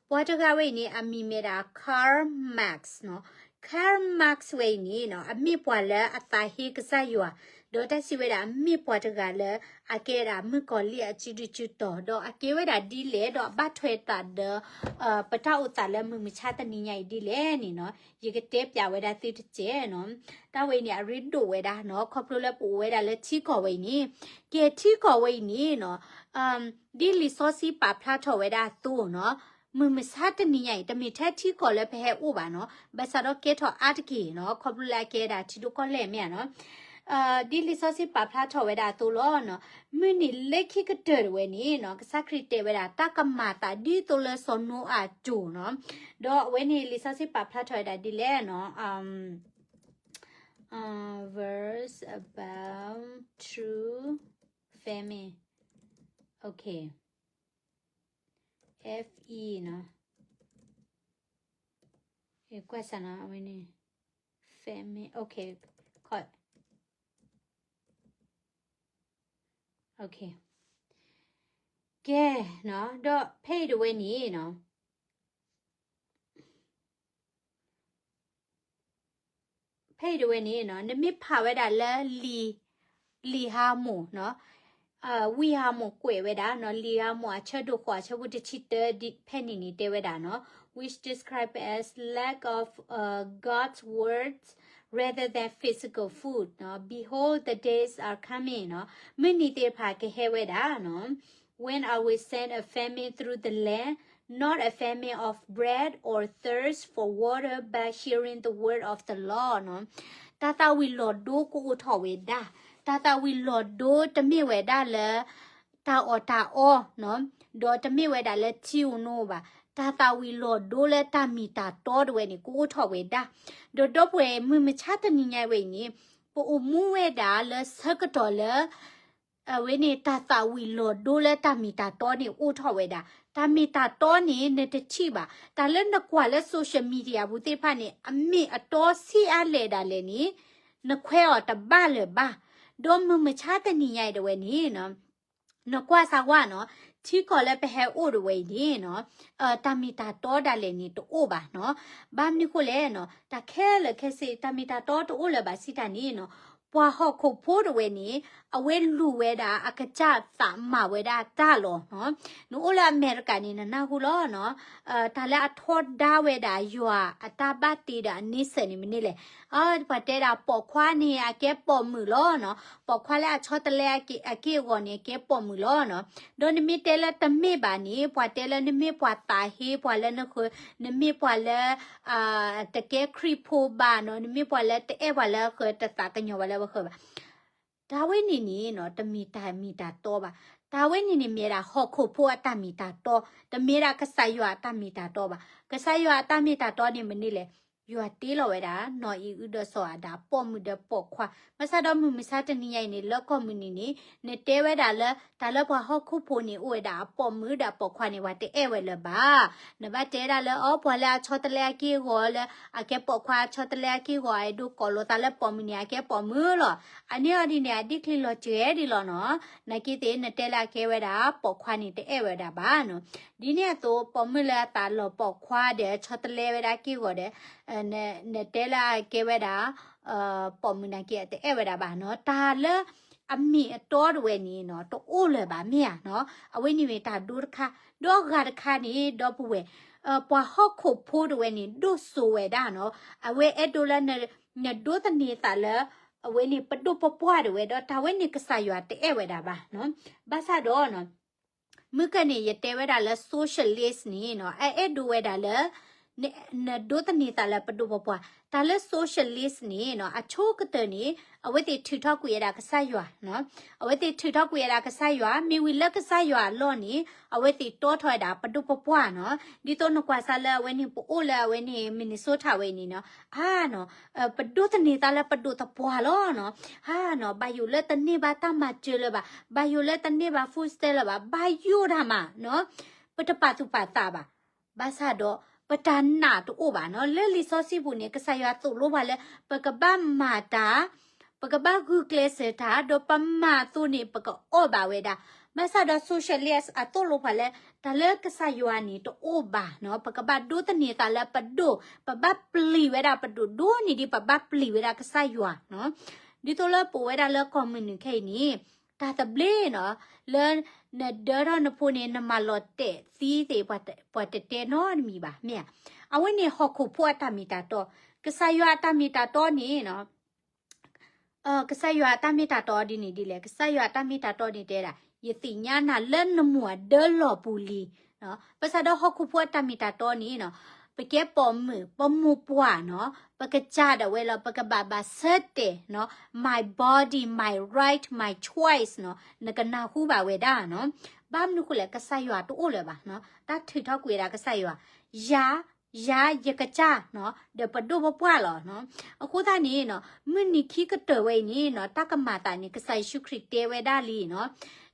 ပှၤတဂၤဝဲအံၤန့ၣ် အမံၤမ့ၢ်ဒၣ် Karl Marx နီၤ. Karl Marx ဝဲအံၤန့ၣ်နီၤ အမ့ၢ်ပှၤလၢအသးဟ့ကစၢ်ယွၤ, ဒီးတၢ်စံးဝဲဒၣ် အမ့ၢ်ပှၤတဂၤလၢ အကဲဒၣ်မုၣ်ကီၤလံၢ်အစုဒုစုတီၤ, ဒီးအကဲဝဲဒၣ်ဒ်လဲၣ်, ဒီးအဘၣ်ထွဲသးဒီး ပတၢ်အိၣ်သးလၢမုၢ်မဆါတနံၤညါအံၤဒ်လဲၣ်န့ၣ်နီၤ, ယကတဲပျးဝဲဒၣ်သုတစဲးနီၤ. တၢ်ဝဲအံၤန့ၣ် အရ့ဒိၣ်ဝဲဒၣ်နီၤ, ခီဖျိလၢပအိၣ်ဝဲဒၣ်လၢထံကီၢ်ဝဲအံၤန့ၣ်, ကဲထံကီၢ်ဝဲအံၤန့ၣ်နီၤ, ဒ်လံာ်စီဆှံပာ်ဖျါထီၣ်ဝဲဒၣ်အသိးနီၤ, မုၢ်မဆါတနံၤညါအံၤ တမ့ၢ်ထဲထံကီၢ်လၢပဟဲအိၣ်ဘၣ်နီၤ, ဘၣ်ဆၣ်ဒီးကဲထီၣ်အါတက့ၢ်နီၤ, ခီဖျိလၢအကဲဒၣ်ထံဒိၣ်ကီၢ်လဲၢ်မ့ၢ်ဧါနီၤ. ဒ်လံာ်စီဆှံပာ်ဖျါထီၣ်ဝဲဒၣ်အသိးလီၤနီၤ, မုၢ်နံၤလၢခံကတၢၢ်တဝဲန့ၣ်နီၤ, ကစၢ်ခရံာ်တဲဝဲဒၣ် တၢ်ကမၤသးဒ်သိးလၢစီၤနိအၤအစိၤနီၤ, ဒီးအဝဲန့ၣ်လံာ်စီဆှံပာ်ဖျါထီၣ်ဝဲဒၣ်ဒ်လဲၣ်နီၤ, verse about true famine. Okay. F E နီၤ. ကွၢ်စၢ်နီၤ, အဝဲန့ၣ် famine. Okay. ခီ Okay. ကဲနီၤ, ဒီးဖဲအံၤတဝဲန့ၣ်နီၤ, ဖဲအံၤတဝဲန့ၣ်နီၤ, နမ့ၢ်ဖးဝဲဒၣ်လၢလံာ်, လံာ်ဟါမိၣ်နီၤ, ဝံဟါမိၣ်ကွဲးဝဲဒၣ်နီၤ, လံာ်ဟါမိၣ်အဆၢဒိၣ်ဃိး အဆၢဖိတဆံတၢ ဖဲန့ၣ်န့ၣ်တဲဝဲဒၣ်နီၤ, which describe as lack of God's words rather than physical food နီၤ, behold the days are coming နီၤ, မုၢ်နံၤသ့ၣ်တဖၣ်ကဟဲဝဲဒၣ်နီၤ, when I will send a famine through the land, not a famine of bread or thirst for water, but hearing the word of the law နီၤ. တၢ်သၣ်ဝံၤလီၤဒိကအိၣ်ထီၣ်ဝဲဒၣ်, တၢ်သၣ်ဝံၤလီၤဒိတမ့ၢ်ဝဲဒၣ်လၢ တၢ်အီၣ်တၢ်အီနီၤ, ဒီးတမ့ၢ်ဝဲဒၣ်လၢထံဧိၤနိဧိၤဘၣ်, တၢ်သၣ်ဝံၤလီၤဒိလၢတၢ်မ့ၢ်တၢ်တီတဝဲန့ၣ် ကအိၣ်ထီၣ်ဝဲဒၣ်. ဒီးဒီပုၢ်ဝဲၢ်မုၢ်မဆါတနံၤညါဝဲအံၤန့ၣ် ပအိၣ်မူဝဲဒၣ်လၢဆၢကတီၢ်လၢ အဝဲန့ၣ် တၢ်သၣ်ဝံၤလီၤဒိလၢတၢ်မ့ၢ်တၢ်တီန့ၣ်အိၣ်ထီၣ်ဝဲဒၣ်. တၢ်မ့ၢ်တၢ်တီန့ၣ် နတထံၣ်ဘၣ်. တၢ်လၢနကွၢ်လၢ social media ပူၤသ့ၣ်တဖၣ်န့ၣ် အမ့ၢ်အတီဆံးအါလဲၣ်ဒၣ်လဲာ်န့ၣ် နခွဲးအီၤတဘၣ်လၢၤဘၣ်. ဒီးမုၢ်မဆါတနံၤညါအံၤတဝဲန့ၣ် နကွၢ်စၢ်ဝဲနီၤ, ထံကီၢ်လၢပဟဲအိၣ်တဝဲအံၤန့ၣ်နီၤ, တၢ်မ့ၢ်တၢ်တီဒၣ်လဲာ်န့ၣ်တအိၣ်ဘၣ်နီၤ. ဘၣ်မနုၤဃိလဲၣ်နီၤ, တၢ်ခဲလၢာ်ခဲဆ့ တၢ်မ့ၢ်တၢ်တီတအိၣ်လၢၤဘၣ်စံးတၢ်န့ၣ်နီၤ, ပှၤဟီၣ်ခိၣ်ဖိတဝဲန့ၣ် အဝဲလူၤဝဲဒၣ်အကစၢ်သးမၤဝဲဒၣ်တၢ်လီၤနီၤ. နအိၣ်လၢအမဲရကၤန့ၣ် နနၢ်ဟူလီၤနီၤ, တၢ်လၢအထီဒါဝဲဒၣ်ယွၤအတၢ်ဘၣ်တ့ဒီးအန့ဆၢၣ်န့ၣ်မနုၤလဲၣ်. ပှၤတဲဒၣ်ပိာ်ခွါန့ၣ် အကဲပိာ်မုၣ်လီၤနီၤ. ပိာ်ခွါလၢအဆီတလဲအက့ၢ်အဂီၤန့ၣ် အကဲပိာ်မုၣ်လီၤနီၤ. ဒီးနမ့ၢ်တဲလၢတမ့ၢ်ဘၣ်န့ၣ် ပှၤတဲလၢနမ့ၢ်ပှၤသးဟ့ ပှၤလၢနဃၢၤ, နမ့ၢ်ပှၤလၢ တကဲခရံာ်ဖိဘၣ်နီၤ, နမ့ၢ်ပှၤလၢတအဲၣ်ပှၤလၢအဃၢၤ တသးကညီၤပှၤလၢပဃၢၤဘၣ်. တၢ်ဝဲန့ၣ်န့ၣ်နီၤ တမ့ၢ်တၢ်မ့ၢ်တၢ်တီဘၣ်. တၢ်ဝဲန့ၣ်န့ၣ်မ့ၢ်ဒၣ်ဟီၣ်ခိၣ်ဖိအတၢ်မ့ၢ်တၢ်တီ, တမ့ၢ်ဒၣ်ကစၢ်ယွၤအတၢ်မ့ၢ်တၢ်တီဘၣ်. ကစၢ်ယွၤအတၢ်မ့ၢ်တၢ်တီန့ၣ်မနုၤလဲၣ်. ယွၤတ့လီၤဝဲဒၣ် နီၢ်အံၤအုဒီးစီၤအၤဒၣ် ပိာ်မုၣ်ဒီးပိာ်ခွါ, ဘၣ်ဆၣ်ဒီးမုၢ်မဆါတနံၤညါအံၤန့ၣ် လၢကီၢ်မုၢ်နံၤန့ၣ် နတဲဝဲဒၣ်လၢ တၢ်လၢပှၤဟီၣ်ခိၣ်ဖိန့ၣ် အိၣ်ဝဲဒၣ်အပိာ်မုၣ်ဒီးအပိာ်ခွါန့ၣ် ပှၤတအဲၣ်ဝဲလၢၤဘၣ်. နဘၣ်တဲဒၣ်လၢ အီ ပှၤလၢအဆီတလဲအက့ၢ်အဂီၤလၢ အကဲပိာ်ခွါ အဆီတလဲအက့ၢ်အဂီၤ အဲၣ်ဒိးကိးလိာ်သးလၢပိာ်မုၣ်န့ၣ် အကဲပိာ်မုၣ်လီၤ. အန့ၣ်အီၤဒ်န့ၣ် အဒ်ချံလီၤစှၤဒ်လီၤနီၤ. နာ်က့သ့ၣ် နတဲလၢအကဲဝဲဒၣ်ပိာ်ခွါန့ၣ် တအဲၣ်ဝဲဒၣ်ဘၣ်နီၤ. ဒ်န့ၣ်အသိး ပိာ်မုၣ်လၢအသးလီၤပိာ်ခွါဒီး ဆီတလဲဝဲဒၣ်က့ၢ်ဂီၤဒီး နတဲလၢအကဲဝဲဒၣ် ပိာ်မုၣ်နာ်က့ တအဲၣ်ဝဲဒၣ်ဘၣ်နီၤ. တၢ်လၢအမ့ၢ်အတီတဝဲန့ၣ်နီၤ တအိၣ်လၢၤဘၣ်မ့ၢ်ဧါနီၤ. အဝဲန့ၣ်မ့ၢ်တၢ်ဒိတခါ, ဒီးအဂၤတခါန့ၣ် ဒီပုၢ်ဝဲၢ် ပှၤဟီၣ်ခိၣ်ဖိတဝဲန့ၣ် ဒိၣ်စိဝဲဒၣ်နီၤ. အဝဲအဲၣ်ဒိးလၢ နဒိးသန့ၤသးလၢ အဝဲန့ၣ်ပဒိၣ်ပပှၢ်တဝဲဒီး တၢ်ဝဲန့ၣ်ကစၢ်ယွၤတအဲၣ်ဝဲဒၣ်ဘၣ်နီၤ. ဘၣ်ဆၣ်ဒီးနီၤ မုၢ်ကၢၢ်န့ၣ် ယတဲဝဲဒၣ်လၢ socialist န့ၣ်နီၤ အအဲၣ်ဒိးဝဲဒၣ်လၢ နဒိးသန့ၤသးလၢပဒိၣ်ပပှၢ်. တၢ်လၢ socialist န့ၣ်နီၤ အဆိကတၢၢ်န့ၣ် အဝဲသ့ၣ်ထုးထီၣ်ကွံာ်ဝဲဒၣ်ကစၢ်ယွၤနီၤ. အဝဲသ့ၣ်ထုးထီၣ်ကွံာ်ဝဲဒၣ်ကစၢ်ယွၤ မ့ၢ်ဝံၤလၢကစၢ်ယွၤအလီၢ်န့ၣ် အဝဲသ့ၣ်တီထီၣ်ဝဲဒၣ်ပဒိၣ်ပပှၢ်နီၤ. ဒ်သိးနကွၢ်စၢ်လၢအဝဲန့ၣ် ပအိၣ်လၢအဝဲန့ၣ် Minnesota ဝဲအံၤန့ၣ်နီၤ အါနီၤ ပဒိးသန့ၤသးလၢပဒိၣ်သပှၢ်လီၤနီၤ. အါနီၤ ဘၣ်ယိၣ်လၢတန့ၢ်ဘၣ်တၢ်မၤစၢၤလၢၤဘၣ်, ဘၣ်ယိၣ်လၢတန့ၢ်ဘၣ် food stamp လၢၤဘၣ်, ဘၣ်ယိၣ်တၢ်မးနီၤ. ပတပာ်သူၣ်ပာ်သးဘၣ်. ဘၣ်ဆၣ်ဒီး ပတၢ်နာ်တအိၣ်ဘၣ်နီၤ. လၢလံာ်စီဆှံပူၤန့ၣ် ကစၢ်ယွၤသိၣ်လိပှၤလၢ ပကဘၣ်မၤတၢ် ပကဘၣ်ဂုာ်ကျဲးစၢးတၢ် ဒီးပမၤအသိးန့ၣ် ပကအီၣ်ဘၣ်ဝဲဒၣ်. ဘၣ်ဆၣ်ဒီး socialist အသိၣ်လိပှၤလၢ တၢ်လၢကစၢ်ယွၤန့ၣ်တအိၣ်ဘၣ်နီၤ. ပကဘၣ်ဒိးသန့ၤသးလၢပဒိၣ်, ပဘၣ်ပျံၤဝဲဒၣ်ပဒိၣ် ဒိၣ်န့ၢ်ဒံးပဘၣ်ပျံၤဝဲဒၣ်ကစၢ်ယွၤနီၤ. ဒ်သိးလၢပဝဲဒၣ်လၢကီၢ်မုၢ်နုာ်ခဲအံၤန့ၣ် တၢ်သဘျ့နီၤ လၢနဒၢထီၣ်နဖိန့ၣ် နမၤလီၤတဲာ်သံသ့ၣ် ပှၤတတဲနီတမံၤဘၣ်မ့ၢ်ဧါ. အဝဲန့ၣ်ဟီၣ်ခိၣ်ဖိအတၢ်မ့ၢ်တၢ်တီ, ကစၢ်ယွၤအတၢ်မ့ၢ်တၢ်တီန့ၣ်နီၤ ကစၢ်ယွၤအတၢ်မ့ၢ်တၢ်တီဒ်န့ၣ်ဒ်လဲၣ်. ကစၢ်ယွၤအတၢ်မ့ၢ်တၢ်တီန့ၣ်တဲဒၣ် ယသ့ၣ်ညါနၤလၢနမိၢ်အဒၢလီၢ်ပူၤလံ. ဘၣ်ဆၣ်ဒီးဟီၣ်ခိၣ်ဖိအတၢ်မ့ၢ်တၢ်တီန့ၣ်နီၤ ပကဲပိာ်မုၣ် ပမိၢ်ပှၢ်နီၤ ပကစၢ်ဒၣ်ဝဲလီၤ ပကဘၣ်ဘၣ်ဆၢတဲာ်နီၤ my body, my right, my choice နီၤ နကနၢ်ဟူဘၣ်ဝဲဒၣ်နီၤ. ဘၣ်မနုၤဃိလဲၣ် ကစၢ်ယွၤတအိၣ်လၢၤဘၣ်နီၤ. တၢ်ထုးထီၣ်ကွံာ်ဝဲဒၣ်ကစၢ်ယွၤ ယၤ ယၤယကစၢ်နီၤ ဒီးပဒိၣ်ပပှၢ်လီၤနီၤ. အဃိသတးန့ၣ်နီၤ မုၢ်နံၤခံကတၢၢ်ဝဲအံၤန့ၣ်နီၤ တၢ်ကမၤသးန့ၣ် ကစၢ်ယ့ၣ်ၡူးခရံာ်တဲဝဲဒၣ်လံနီၤ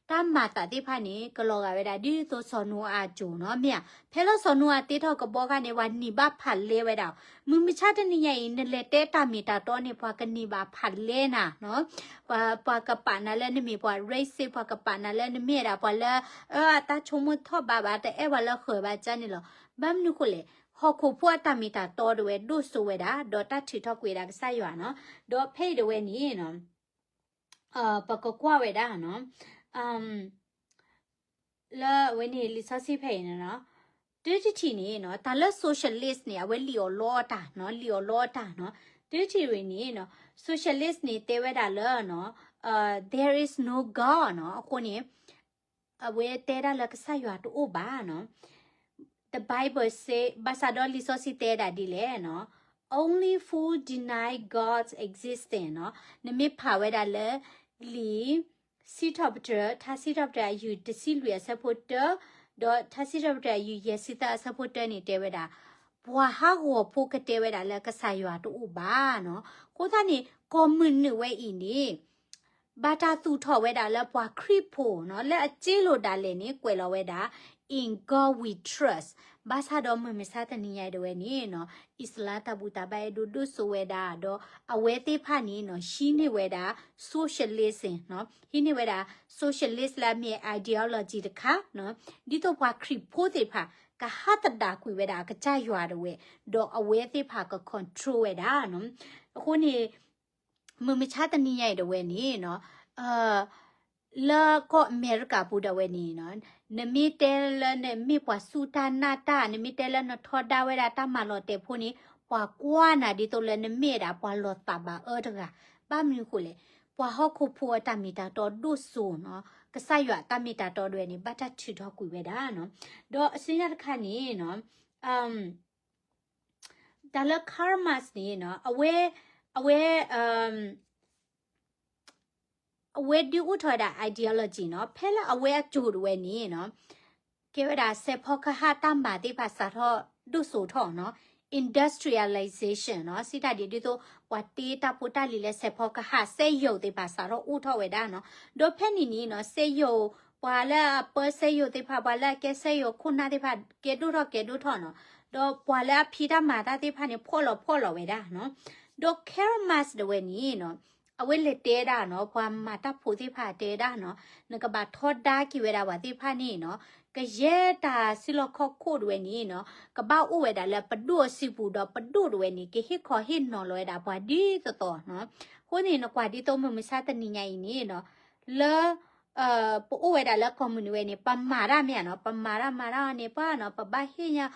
တၢ်မၤသးသ့ၣ်တဖၣ်န့ၣ် ကလီၤဂာ်ဝဲဒၣ် ဒ်သိးစီၤနိအၤအစိၤနီၤ မ့ၢ်ဧါ. ဖဲလၢစီၤနိအၤတ့ထီၣ်ကဘီခါန့ၣ် ပှၤနံၤဘၣ်ဖးလဲဝဲဒၣ်. မုၢ်မဆါတနံၤညါအံၤ နလဲၤတဲတၢ်မ့ၢ်တၢ်တီန့ၣ် ပှၤကနံၤဘၣ်ဖးလဲနၤနီၤ. ပှၤ ပှၤကပာ်နၤလၢနမ့ၢ်ပှၤ racist ပှၤကပာ်နၤလၢနမ့ၢ်ဒၣ်ပှၤလၢ အၢ အတၢ်ဆိကမိၣ်ထီၣ်ဘးဘၣ် တအဲၣ်ပှၤလၢဃၢၤဘၣ်ကန့ၣ်လီၤ. ဘၣ်မနုၤဃိလဲၣ် ဟီၣ်ခိၣ်ဖိအတၢ်မ့ၢ်တၢ်တီတဝဲ ဒိၣ်စိဝဲဒၣ် ဒီးတၢ်ထုးထီၣ်ကွံာ်ဝဲဒၣ်ကစၢ်ယွၤနီၤ. ဒီးဖဲအံၤတဝဲန့ၣ်နီၤ ပကကွၢ်ဝဲဒၣ်နီၤ လၢအဝဲန့ၣ်လံာ်စီဆှံဖဲအံၤန့ၣ်နီၤ တၢ်တထံၣ်န့ၣ်နီၤ တၢ်လၢ socialist န့ၣ် အဝဲလံၣ်အီၣ်လီအီၣ်တၢ်နီၤ လံၣ်အီၣ်လီအီၣ်တၢ်နီၤ. တၢ်တထံၣ်ဝဲန့ၣ်နီၤ socialist န့ၣ် တဲဝဲဒၣ်လၢနီၤ there is no God နီၤ အဃိန့ၣ် အဝဲတဲဒၣ်လၢကစၢ်ယွၤတအိၣ်ဘၣ်နီၤ. The Bible say ဘၣ်ဆၣ်ဒီးလံာ်စီဆှံတဲဒၣ်ဒ်လဲၣ်နီၤ only fool deny God's existence နီၤ. နမ့ၢ်ဖးဝဲဒၣ်လၢလံာ်စံး ထါစံးထီၣ်ပတြၢၤ, ထါစံးထီၣ်ပတြၢၤအယုၢ်တဆံလွံၢ်အဆၢဖိတၢ, ဒီးထါစံးထီၣ်ပတြၢၤအယုၢ်ယဲၢ်ဆံသၢအဆၢဖိတၢန့ၣ်တဲဝဲဒၣ်, ပှၤဟးဂီၤဖိကတဲဝဲဒၣ်လၢကစၢ်ယွၤတအိၣ်ဘၣ်နီၤ. အဃိသတးန့ၣ် ကီၢ်မုၢ်နုာ်ဝဲအံၤန့ၣ် ဘၣ်တၢ်သူၣ်ထီၣ်ဝဲဒၣ်လၢပှၤခရံာ်ဖိနီၤ, လၢအစ့လိာ်ဒၣ်လဲာ်န့ၣ် ကွဲးလီၤဝဲဒၣ် In God we trust. ဘၣ်ဆၣ်ဒီးမုၢ်မဆါတနံၤညါအံၤဒၣ်ဝဲန့ၣ်နီၤ, အံၣ်စလါတၢ်ဘူၣ်တၢ်ဘါအဲၣ်ဒိးဒိၣ်စိဝဲဒၣ်, ဒီးအဝဲသ့ၣ်တဖၣ်န့ၣ်နီၤ ဟံးန့ၢ်ဝဲဒၣ် socialism နီၤ, ဟံးန့ၢ်ဝဲဒၣ် socialist လၢအမ့ၢ် ideology တခါနီၤ, ဒ်သိးပှၤခရံာ်ဖိသ့ၣ်တဖၣ် ကဟးသဒၣ်ကွံာ်ဝဲဒၣ်အကစၢ်ယွၤဒၣ်ဝဲ, ဒီးအဝဲသ့ၣ်တဖၣ်က control ဝဲဒၣ်နီၤ. အဃိန့ၣ် မုၢ်မဆါတနံၤညါအံၤဒၣ်ဝဲန့ၣ်နီၤ, လၢကီၢ်အမဲရကၤပူၤဒၣ်ဝဲန့ၣ်နီၤ, နမ့ၢ်တဲလၢနမ့ၢ်ပှၤစူၢ်တၢ်နာ်တၢ်, နမ့ၢ်တဲလၢနထီဒါဝဲဒၣ်တၢ်မၤလီၤတဲာ်ဖိန့ၣ် ပှၤကွၢ်နၤဒ်သိးလၢနမ့ၢ်ဒၣ်ပှၤလီၤသးဘၣ်အၢတဂၤ. ဘၣ်မနုၤအဃိလဲၣ်, ပှၤဟီၣ်ခိၣ်ဖိအတၢ်မ့ၢ်တၢ်တီဒိၣ်စိနီၤ, ကစၢ်ယွၤအတၢ်မ့ၢ်တၢ်တီဒၣ်ဝဲန့ၣ် ဘၣ်တၢ်ထုးထီၣ်ကွံာ်ဝဲဒၣ်နီၤ. ဒီးအစုညါတခါန့ၣ်နီၤ, တၢ်လၢ Karl Marx န့ၣ်နီၤ, အဝဲ အဝဲ အဝဲဒုးအိၣ်ထီၣ်ဝဲဒၣ် ideology နီၤ, ဖဲလၢအဝဲအစိၤဒၣ်ဝဲန့ၣ်နီၤ, ကဲဝဲဒၣ်စဲးဖီကဟၣ်တၢ်မၤသ့ၣ်တဖၣ်စးထီၣ်ဒိၣ်စိထီၣ်နီၤ, industrialization နီၤ, စံးတၢ်ဒ်သိး ပှၤတ့တၢ်ဖိတၢ်လံၤလၢစဲးဖီကဟၣ် စက်ရုပ် သ့ၣ်တဖၣ်စးထီၣ်အိၣ်ထီၣ်ဝဲဒၣ်နီၤ. ဒီးဖဲန့ၣ်န့ၣ်နီၤ, စက်ရုပ် ပှၤလၢအပၢစက်ရုပ် သ့ၣ်တဖၣ်, ပှၤလၢအကဲစက်ရုပ် ခိၣ်နၢ်သ့ၣ်တဖၣ် ကဲဒိၣ်ထီၣ်ကဲဒိၣ်ထီၣ်နီၤ. ဒီးပှၤလၢအဖံးတၢ်မၤတၢ်သ့ၣ်တဖၣ်န့ၣ် ဖှီၣ်လီၤဖှီၣ်လီၤဝဲဒၣ်နီၤ. ဒီး Karl Marx ဒၣ်ဝဲန့ၣ်နီၤ, အဝဲလဲၤတဲဒၣ်နီၤ, ပှၤမၤတၢ်ဖိသ့ၣ်တဖၣ်တဲဒၣ်နီၤ, နကဘၣ်ထီဒါက့ၤဝဲဒၣ်ပှၤသ့ၣ်တဖၣ်န့ၣ်နီၤ, ကယဲၢ်တၢ်စုလီၢ်ခီၣ်ခိၣ်ဒၣ်ဝဲန့ၣ်နီၤ, ကဘၣ်အိၣ်ဝဲဒၣ်လၢပဒိၣ်အစုပူၤ, ဒီးပဒိၣ်ဒၣ်ဝဲန့ၣ် ကဟ့ၣ်ခီဟ့ၣ်နီၤလီၤဝဲဒၣ်ပှၤဒ်သိးသိးနီၤ. အဃိန့ၣ် နကွၢ်ဒ်သိးမုၢ်မဆါတနံၤညါအံၤန့ၣ်နီၤ, လၢ ပအိၣ်ဝဲဒၣ်လၢကီၢ်မုၢ်နုာ်ဝဲန့ၣ် ပမၤတၢ်မ့ၢ်ဧါနီၤ, ပမၤတၢ်မၤတၢ်အီၤန့ၣ် ပှၤနီၤ, ပဘၣ်ဟ့ၣ်ညါ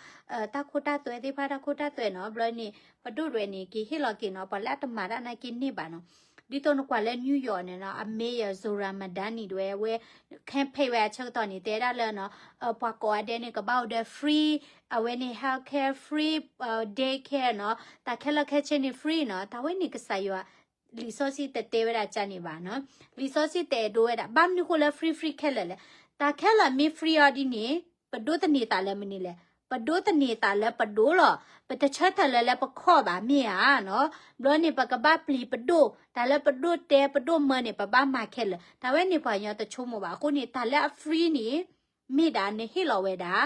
တၢ်ခိတၢ်သွဲသ့ၣ်တဖၣ် တၢ်ခိတၢ်သွဲနီၤ, ဘျီန့ၣ် ပဒိၣ်ဒၣ်ဝဲန့ၣ် ကဟ့ၣ်လီၤက့ၤနီၤ, ပှၤလၢအတမၤတၢ်နာ်က့န့ၢ်ဘၣ်နီၤ. ဒ်သိးနကွၢ်လၢ New York န့ၣ်နီၤ, အ mayor Zohran Mamdani ဒၣ်ဝဲ အဝဲ campaign ဝဲအဆၢကတီၢ်န့ၣ် တဲဒၣ်လၢနီၤ, ပှၤကိးဂၤဒဲးန့ၣ် ကဘၣ်အိၣ်ဒီး free, အဝဲန့ၣ် healthcare free, daycare နီၤ, တၢ်ခဲလၢာ်ခဲဆ့န့ၣ် free နီၤ, တၢ်ဝဲန့ၣ်ကစၢ်ယွၤ လံာ်စီဆှံတတဲဝဲဒၣ်ကန့ၣ်ဘၣ်နီၤ. လံာ်စီဆှံတအဲၣ်ဒိးဝဲဒၣ်, ဘၣ်မနုၤဃိလၢ free free ခဲလၢာ်လဲၣ်. တၢ်ခဲလၢာ်မ့ၢ် free အီၤဒ်န့ၣ် ပဒိးသန့ၤသးလၢမနုၤလဲၣ်. ပဒိးသန့ၤသးလၢပဒိၣ်လီၤ. ပတဆၢထၢၣ်လၢလၢပခီၣ်ဘၣ်မ့ၢ်ဧါနီၤ. ဘျီန့ၣ် ပကဘၣ်ပျံၤပဒိၣ်, တၢ်လၢပဒိၣ်တဲပဒိၣ်မၢန့ၣ် ပဘၣ်မၤခဲလၢာ်. တၢ်ဝဲန့ၣ်ပှၤကညီတဆိကမိၣ်ဘၣ်. အဃိန့ၣ် တၢ်လၢအ free န့ၣ် မ့ၢ်ဒၣ်နဟ့ၣ်လီၤဝဲဒၣ်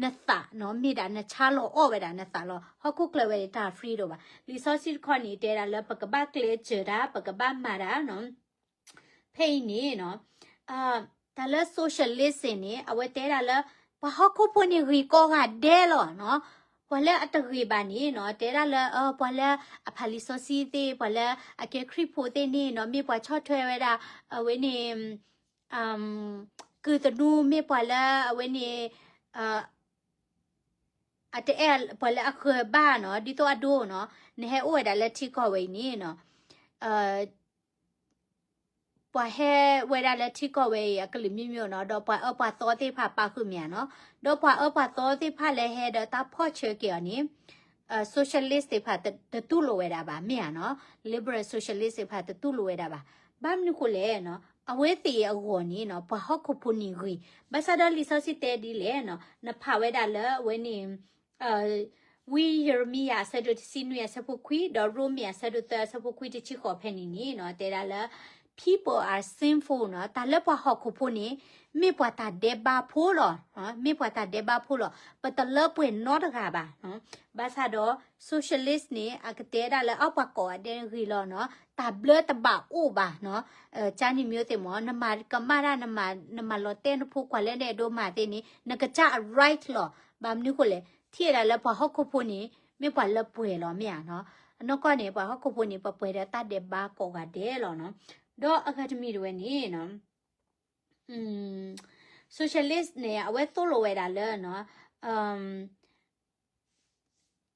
နသးနီၤ, မ့ၢ်ဒၣ်နဆါလီၤအီၣ်ဝဲဒၣ်နသးလီၤ. ဟီၣ်ခိၣ်ချၢဝဲန့ၣ် တၢ် free ဒိၣ်ဘၣ်. လံာ်စီဆှံတခီန့ၣ် တဲဒၣ်လၢပကဘၣ်ကျဲးစၢးတၢ်, ပကဘၣ်မၤတၢ်နီၤ. ဖဲအံၤန့ၣ်နီၤ, တၢ်လၢ socialism န့ၣ် အဝဲတဲဒၣ်လၢ ပှၤဟီၣ်ခိၣ်ဖိန့ၣ်ဂ့ၤကိးဂၤဒဲးလီၤနီၤ. ပှၤလၢအတဂ့ၤဘၣ်န့ၣ်နီၤ, တဲဒၣ်လၢ ပှၤလၢအဖးလံာ်စီဆှံသ့ၣ်, ပှၤလၢအကဲခရံာ်ဖိသ့ၣ်န့ၣ်နီၤ, မ့ၢ်ပှၤဆီၣ်ထွဲဝဲဒၣ် အဝဲန့ၣ် ကုၢ်သနူ မ့ၢ်ပှၤလၢအဝဲန့ၣ် အတအဲၣ်ပှၤလၢအဃၢၤဘၣ်နီၤ, ဒ်သိးအဒိနီၤ, နဟဲအိၣ်ဝဲဒၣ်လၢထံကီၢ်ဝဲအံၤန့ၣ်နီၤ, ပှၤဟဲဝဲဒၣ်လၢထံကီၢ်ဝဲအံၤ အကလုာ်မ့ၢ်မ့ၢ်နီၤ, ဒီးပှၤအၢပှၤသီသ့ၣ်တဖၣ်ပာ်ဃုာ်မ့ၢ်ဧါနီၤ, ဒီးပှၤအၢပှၤသီသ့ၣ်တဖၣ်လၢဟဲဒီးတၢ်ဖီၣ်ဆၢက့ၤအီၤန့ၣ် socialist သ့ၣ်တဖၣ်တတူၢ်လိာ်ဝဲဒၣ်ဘၣ်မ့ၢ်ဧါနီၤ, liberal socialist သ့ၣ်တဖၣ်တတူၢ်လိာ်ဝဲဒၣ်ဘၣ်. ဘၣ်မနုၤဃိလဲၣ်နီၤ, အဝဲသ့ၣ်အဂီၢ်န့ၣ်နီၤ, ပှၤဟီၣ်ခိၣ်ဖိန့ၣ်ဂ့ၤ, ဘၣ်ဆၣ်ဒီးလံာ်စီဆှံတဲဒ်လဲၣ်နီၤ, နဖးဝဲဒၣ်လၢအဝဲန့ၣ် ဝံယံးရမံယၤအဆၢဒိၣ်တဆံနွံအဆၢဖိခွံ, ဒီးရိမ့ၤအဆၢဒိၣ်သၢအဆၢဖိခွံတဆံဃိးဖဲန့ၣ်န့ၣ်နီၤ, တဲဒၣ်လၢ people are sinful နီၤ, တၢ်လၢပှၤဟီၣ်ခိၣ်ဖိန့ၣ် မ့ၢ်ပှၤတၢ်ဒဲးဘးဖိလီၤ, မ့ၢ်ပှၤတၢ်ဒဲးဘးဖိလီၤ, ပတလၢပှဲၤနီတဂၤဘၣ်. ဘၣ်ဆၣ်ဒီး socialist န့ၣ် အကတဲဒၣ်လၢအပှၤကိးဂၤဒဲးဂ့ၤလီၤနီၤ, တၢ်ဘျၢတဘၣ်အိၣ်ဘၣ်နီၤ, ကန့ၣ်မ့ၢ်သ့ၣ်မ့ၢ် နမၤကမၣ်တၢ် နမၤလီၤတဲာ်နဖိခွါလၢနအဲၣ်ဒိးမၤသ့ၣ်န့ၣ် နကစၢ်အ right လီၤ. ဘၣ်မနုၤဃိလဲၣ်, ထံၣ်ဝဲဒၣ်လၢပှၤဟီၣ်ခိၣ်ဖိန့ၣ် မ့ၢ်ပှၤလၢပှဲၤလီၤမ့ၢ်ဧါနီၤ, အနီၢ်ကီၢ်န့ၣ် ပှၤဟီၣ်ခိၣ်ဖိန့ၣ် ပပှဲၤဒီးတၢ်ဒဲးဘးကိးဂၤဒဲးလီၤနီၤ. ဒီးအဂၤတမံၤတဝဲန့ၣ် socialist န့ၣ် အဝဲသိၣ်လိဝဲဒၣ်လၢ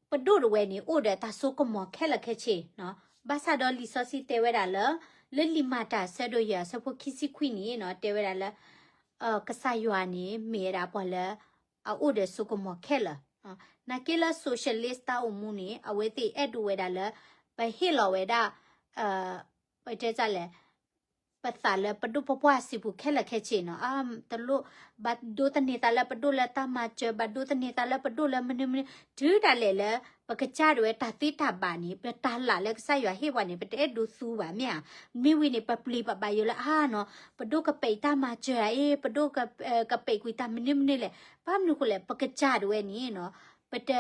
ပဒိၣ်တဝဲန့ၣ် အိၣ်ဒီးတၢ်စိကမီၤခဲလၢာ်ခဲဆ့နီၤ. ဘၣ်ဆၣ်ဒီးလံာ်စီဆှံတဲဝဲဒၣ်လၢ လၢလံာ်မၤတၢ်အဆၢဒိၣ်ယဲၢ်အဆၢဖိခံဆံခွံန့ၣ်နီၤ တဲဝဲဒၣ်လၢ ကစၢ်ယွၤန့ၣ် မ့ၢ်ဝဲဒၣ်ပှၤလၢ အအိၣ်ဒီးစိကမီၤခဲလၢာ်. နာ်က့လၢ socialist တၢ်အိၣ်မူန့ၣ် အဝဲသ့ၣ်အဲၣ်ဒိးဝဲဒၣ်လၢ ပဟ့ၣ်လီၤဝဲဒၣ် ပတဲလဲၣ် ပသးလၢပဒိၣ်ပပှၢ်စံးပူၤခဲလၢာ်ခဲဆ့နီၤ, အါ တလိၣ် ဘၣ်ဒိးသန့ၤသးလၢပဒိၣ်လၢတၢ်မၤစၢၤ, ဘၣ်ဒိးသန့ၤသးလၢပဒိၣ်လၢမနုၤမနုၤ, တုၤဒၣ်လဲာ်လၢ ပကစၢ်ဒၣ်ဝဲတၢ်သ့တၢ်ဘၣ်န့ၣ် ပတၢ်လၢ်လၢကစၢ်ယွၤဟ့ၣ်ပှၤန့ၣ် ပတအဲၣ်ဒိးသူဘၣ်မ့ၢ်ဧါ. မ့ၢ်ဝံၤန့ၣ် ပပျံၤပဘၣ်ယိၣ်လၢအါနီၤ, ပဒိၣ်ကပဲာ်တၢ်မၤစၢၤဧါအ့ၣ်, ပဒိၣ်က ကပဲာ်ကွံာ်တၢ်မနုၤမနုၤလဲၣ်. ဘၣ်မနုၤဃိလဲၣ် ပကစၢ်ဒၣ်ဝဲန့ၣ်နီၤ, ပတ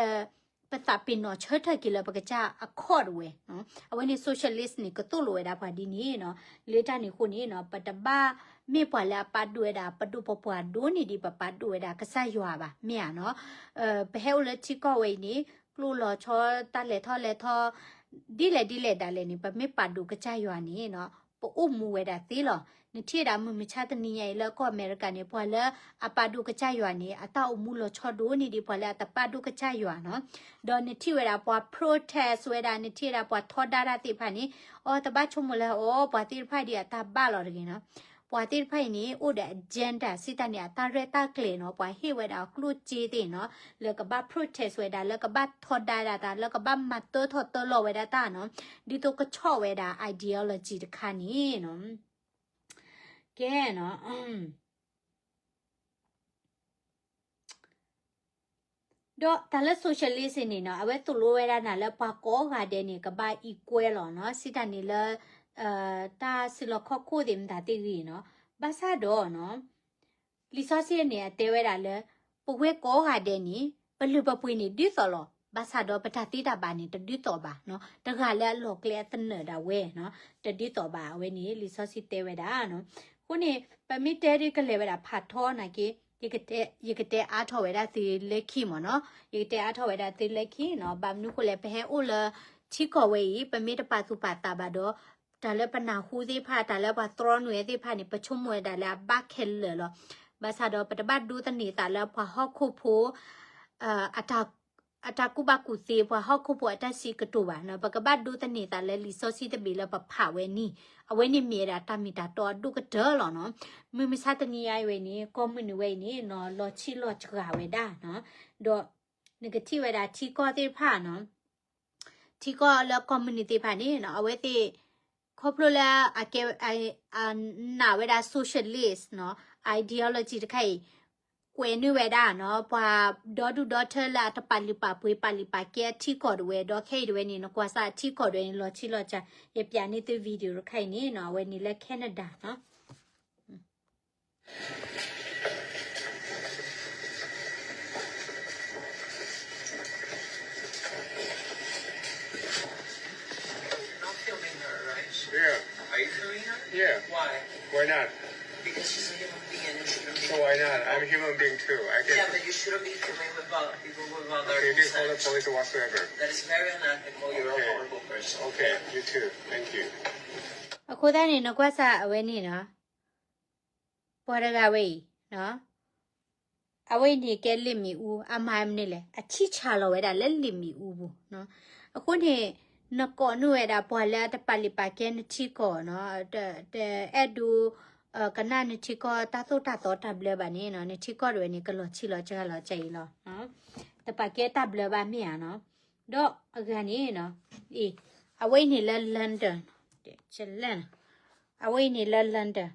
ပသးပ့ၤနီၣ်ဆၢထၢၣ်က့ၤလၢပကစၢ်အခီၣ်ဒၣ်ဝဲနီၤ. အဝဲန့ၣ် socialist န့ၣ် ကသိၣ်လိဝဲဒၣ်ပှၤဒ်န့ၣ်နီၤ. လၢတၢ်န့ၣ်အဃိန့ၣ်နီၤ, ပတဘၣ်မ့ၢ်ပှၤလၢအပာ်ဒိၣ်ဝဲဒၣ် ပဒိၣ်ပပှၢ်ဒိၣ်န့ၢ်ဒံး ပပာ်ဒိၣ်ဝဲဒၣ်ကစၢ်ယွၤဘၣ် မ့ၢ်ဧါနီၤ. ပဟဲအိၣ်လၢထံကီၢ်ဝဲအံၤန့ၣ် ကျိၣ်လီၤဆီတၢ်လဲၤထီၣ်လဲၤထီ ဒ်လဲၣ်ဒ်လဲၣ်ဒၣ်လဲာ်န့ၣ် ပမ့ၢ်ပာ်ဒိၣ်ကစၢ်ယွၤန့ၣ်နီၤ, ပအိၣ်မူဝဲဒၣ်သ့လီၤ. နထံၣ်ဝဲဒၣ်မုၢ်မဆါတနံၤညါအံၤလၢကီၢ်အမဲရကၤန့ၣ် ပှၤလၢအပာ်ဒိၣ်ကစၢ်ယွၤန့ၣ် အတၢ်အိၣ်မူလီၤဆီဒိၣ်န့ၢ်ဒံးပှၤလၢအတပာ်ဒိၣ်ကစၢ်ယွၤနီၤ. ဒီးနထံၣ်ဝဲဒၣ်ပှၤ protest ဝဲဒၣ်, နထံၣ်ဝဲဒၣ်ပှၤထီဒါတၢ်သ့ၣ်တဖၣ်န့ၣ် အီ တဘၣ်ဆိကမိၣ်လၢအီၤ ပှၤသ့ၣ်တဖၣ်ဒ်အတၢ်ဘၣ်လီၤတဂ့ၤနီၤ. ပှၤသ့ၣ်တဖၣ်အံၤန့ၣ် အိၣ်ဒီး agenda စံးတၢ်န့ၣ် အတၢ်ရဲၣ်တၢ်ကျဲၤနီၤ, ပှၤဟ့ၣ်ဝဲဒၣ်အကျိၣ်စ့သ့ၣ်နီၤ, လၢကဘၣ် protest ဝဲဒၣ်, လၢကဘၣ်ထီဒါဒၣ်တၢ်, လၢကဘၣ်မၤတၢထီၣ်တၢလီၤဝဲဒၣ်တၢ်နီၤ, ဒ်သိးကဆီၣ်ဝဲဒၣ် ideology တခါန့ၣ်နီၤ. ကဲနီၤ ဒီးတၢ်လၢ socialist န့ၣ်နီၤ, အဝဲသိၣ်လိဝဲဒၣ်နၤလၢပှၤကိးဂၤဒဲးန့ၣ် ကဘၣ် equal လီၤနီၤ, စံးတၢ်န့ၣ်လၢ တၢ်စုလီၢ်ခီၣ်ခိၣ်သ့ၣ်မတၤသ့ၣ်ဂ့ၤနီၤ, ဘၣ်ဆၣ်ဒီးနီၤ လံာ်စီဆှံန့ၣ် အတဲဝဲဒၣ်လၢ ပဝဲကိးဂၤဒဲးန့ၣ် ပလုၢ်ပပှ့ၤန့ၣ်ဒ်သိးလီၤ. ဘၣ်ဆၣ်ဒီးပတၢ်သ့တၢ်ဘၣ်န့ၣ် တဒ်သိးဘၣ်နီၤ. တဂၤလၢအလီၢ်ကျဲအသနၢၣ်ဒၣ်ဝဲနီၤ, တဒ်သိးဘၣ်. အဝဲန့ၣ် လံာ်စီဆှံတဲဝဲဒၣ်နီၤ. အဃိန့ၣ် ပမ့ၢ်တဲဒ်ကလဲၤဝဲဒၣ်ဖးထီနာ်က့, ယကတဲ, ယကတဲအါထီၣ်ဝဲဒၣ်သုလၢခံမ့ၢ်နီၤ. ယကတဲအါထီၣ်ဝဲဒၣ်သုလၢခံနီၤ. ဘၣ်မနုၤဃိလဲၣ် ပဟဲအိၣ်လၢထံကီၢ်ဝဲအံၤ ပမ့ၢ်တပာ်သူၣ်ပာ်သးဘၣ်ဒီး တၢ်လၢပနၢ်ဟူသ့ၣ်တဖၣ်, တၢ်လၢပှၤသြီနုာ်ဝဲသ့ၣ်တဖၣ်န့ၣ် ပဆိကမိၣ်ဝဲဒၣ်လၢအဘၣ်ခဲလၢာ်လီၤ. ဘၣ်ဆၣ်ဒီးပတဘၣ်ဒိးသန့ၤသးလၢပှၤဟီၣ်ခိၣ်ဖိ အတၢ်ကူၣ်ဘၣ်ကူၣ်သ့ ပှၤဟီၣ်ခိၣ်ဖိအတၢ်စံးကတိၤဘၣ်နီၤ. ပကဘၣ်ဒိးသန့ၤသးလၢလံာ်စီဆှံတဘ့ၣ်လၢပဖးဝဲန့ၣ်, အဝဲန့ၣ်မ့ၢ်ဝဲဒၣ်တၢ်မ့ၢ်တၢ်တီအဒိၣ်ကတၢၢ်လီၤနီၤ. မုၢ်မဆါတနံၤအံၤဝဲန့ၣ် ကီၢ်မုၢ်နုာ်ဝဲအံၤန့ၣ်နီၤ လီၤဆံးလီၤစှၤဝဲဒၣ်နီၤ. ဒီးနကထံၣ်ဝဲဒၣ်ထံကီၢ်သ့ၣ်တဖၣ်နီၤ, ထံကီၢ်လၢကီၢ်မုၢ်နုာ်သ့ၣ်တဖၣ်န့ၣ်နီၤ အဝဲသ့ၣ် ခီဖျိလၢအကဲ အနာ်ဝဲဒၣ် socialist နီၤ ideology တခါအံၤ ကွဲးန့ၢ်ဝဲဒၣ်နီၤ ပှၤဒီဒူၣ်ဒီထၢလၢအတပာ်လုၢ်ပာ်ပှ့ၤ ပာ်လုၢ်ပာ်ကဲအထံကီၢ်တဝဲ ဒီးခဲအံၤတဝဲန့ၣ် နကွၢ်စၢ်အထံကီၢ်တဝဲန့ၣ် လီၤဆံးလီၤစှၤ. ယပျးန့ၢ်သု video တခါအံၤန့ၣ်နီၤ အဝဲန့ၣ်လၢ Canada နီၤ. You're not filming her, right? Yeah. Are you filming her? Yeah. Why? Why not? Because she's a human being and you shouldn't be. So why not? I'm a human being too. I can. Yeah, but you shouldn't be filming with vul-, people with vulgar. Okay, you can call the police or whatsoever. That is very unethical. You're a horrible person. Okay, you too. Thank you. အဃိသတးန့ၣ် နကွၢ်စၢ်အဝဲန့ၣ်နီၤ ပှၤတဂၤဝဲအံၤနီၤ အဝဲအံၤန့ၣ်ကဲလ့ၣ်မ့ၣ်အူ အမၤမနုၤလဲၣ် အဆံၣ်ဆၣ်လီၤဝဲဒၣ်လၢလ့ၣ်မ့ၣ်အူပူၤနီၤ. အဃိန့ၣ် နကိးန့ၢ်ဝဲဒၣ်ပှၤလၢအတပာ်လုၢ်ပာ်ကဲနထံကီၢ်နီၤ တ, တအဲၣ်ဒိး ကနၣ်နထံကီၢ်တၢ်သိၣ်တၢ်သီတၢ်ဘျၢဘၣ်န့ၣ်နီၤ နထံကီၢ်တဝဲန့ၣ် ကလီၤဆံးလီၤစှၤလီၤစှၤအံၤလီၤ. တပာ်ကဲတၢ်ဘျၢဘၣ်မ့ၢ်ဧါနီၤ. ဒီးအဂၤန့ၣ်နီၤ အံၤ အဝဲအံၤန့ၣ်လၢ London အဝဲအံၤန့ၣ်လၢ London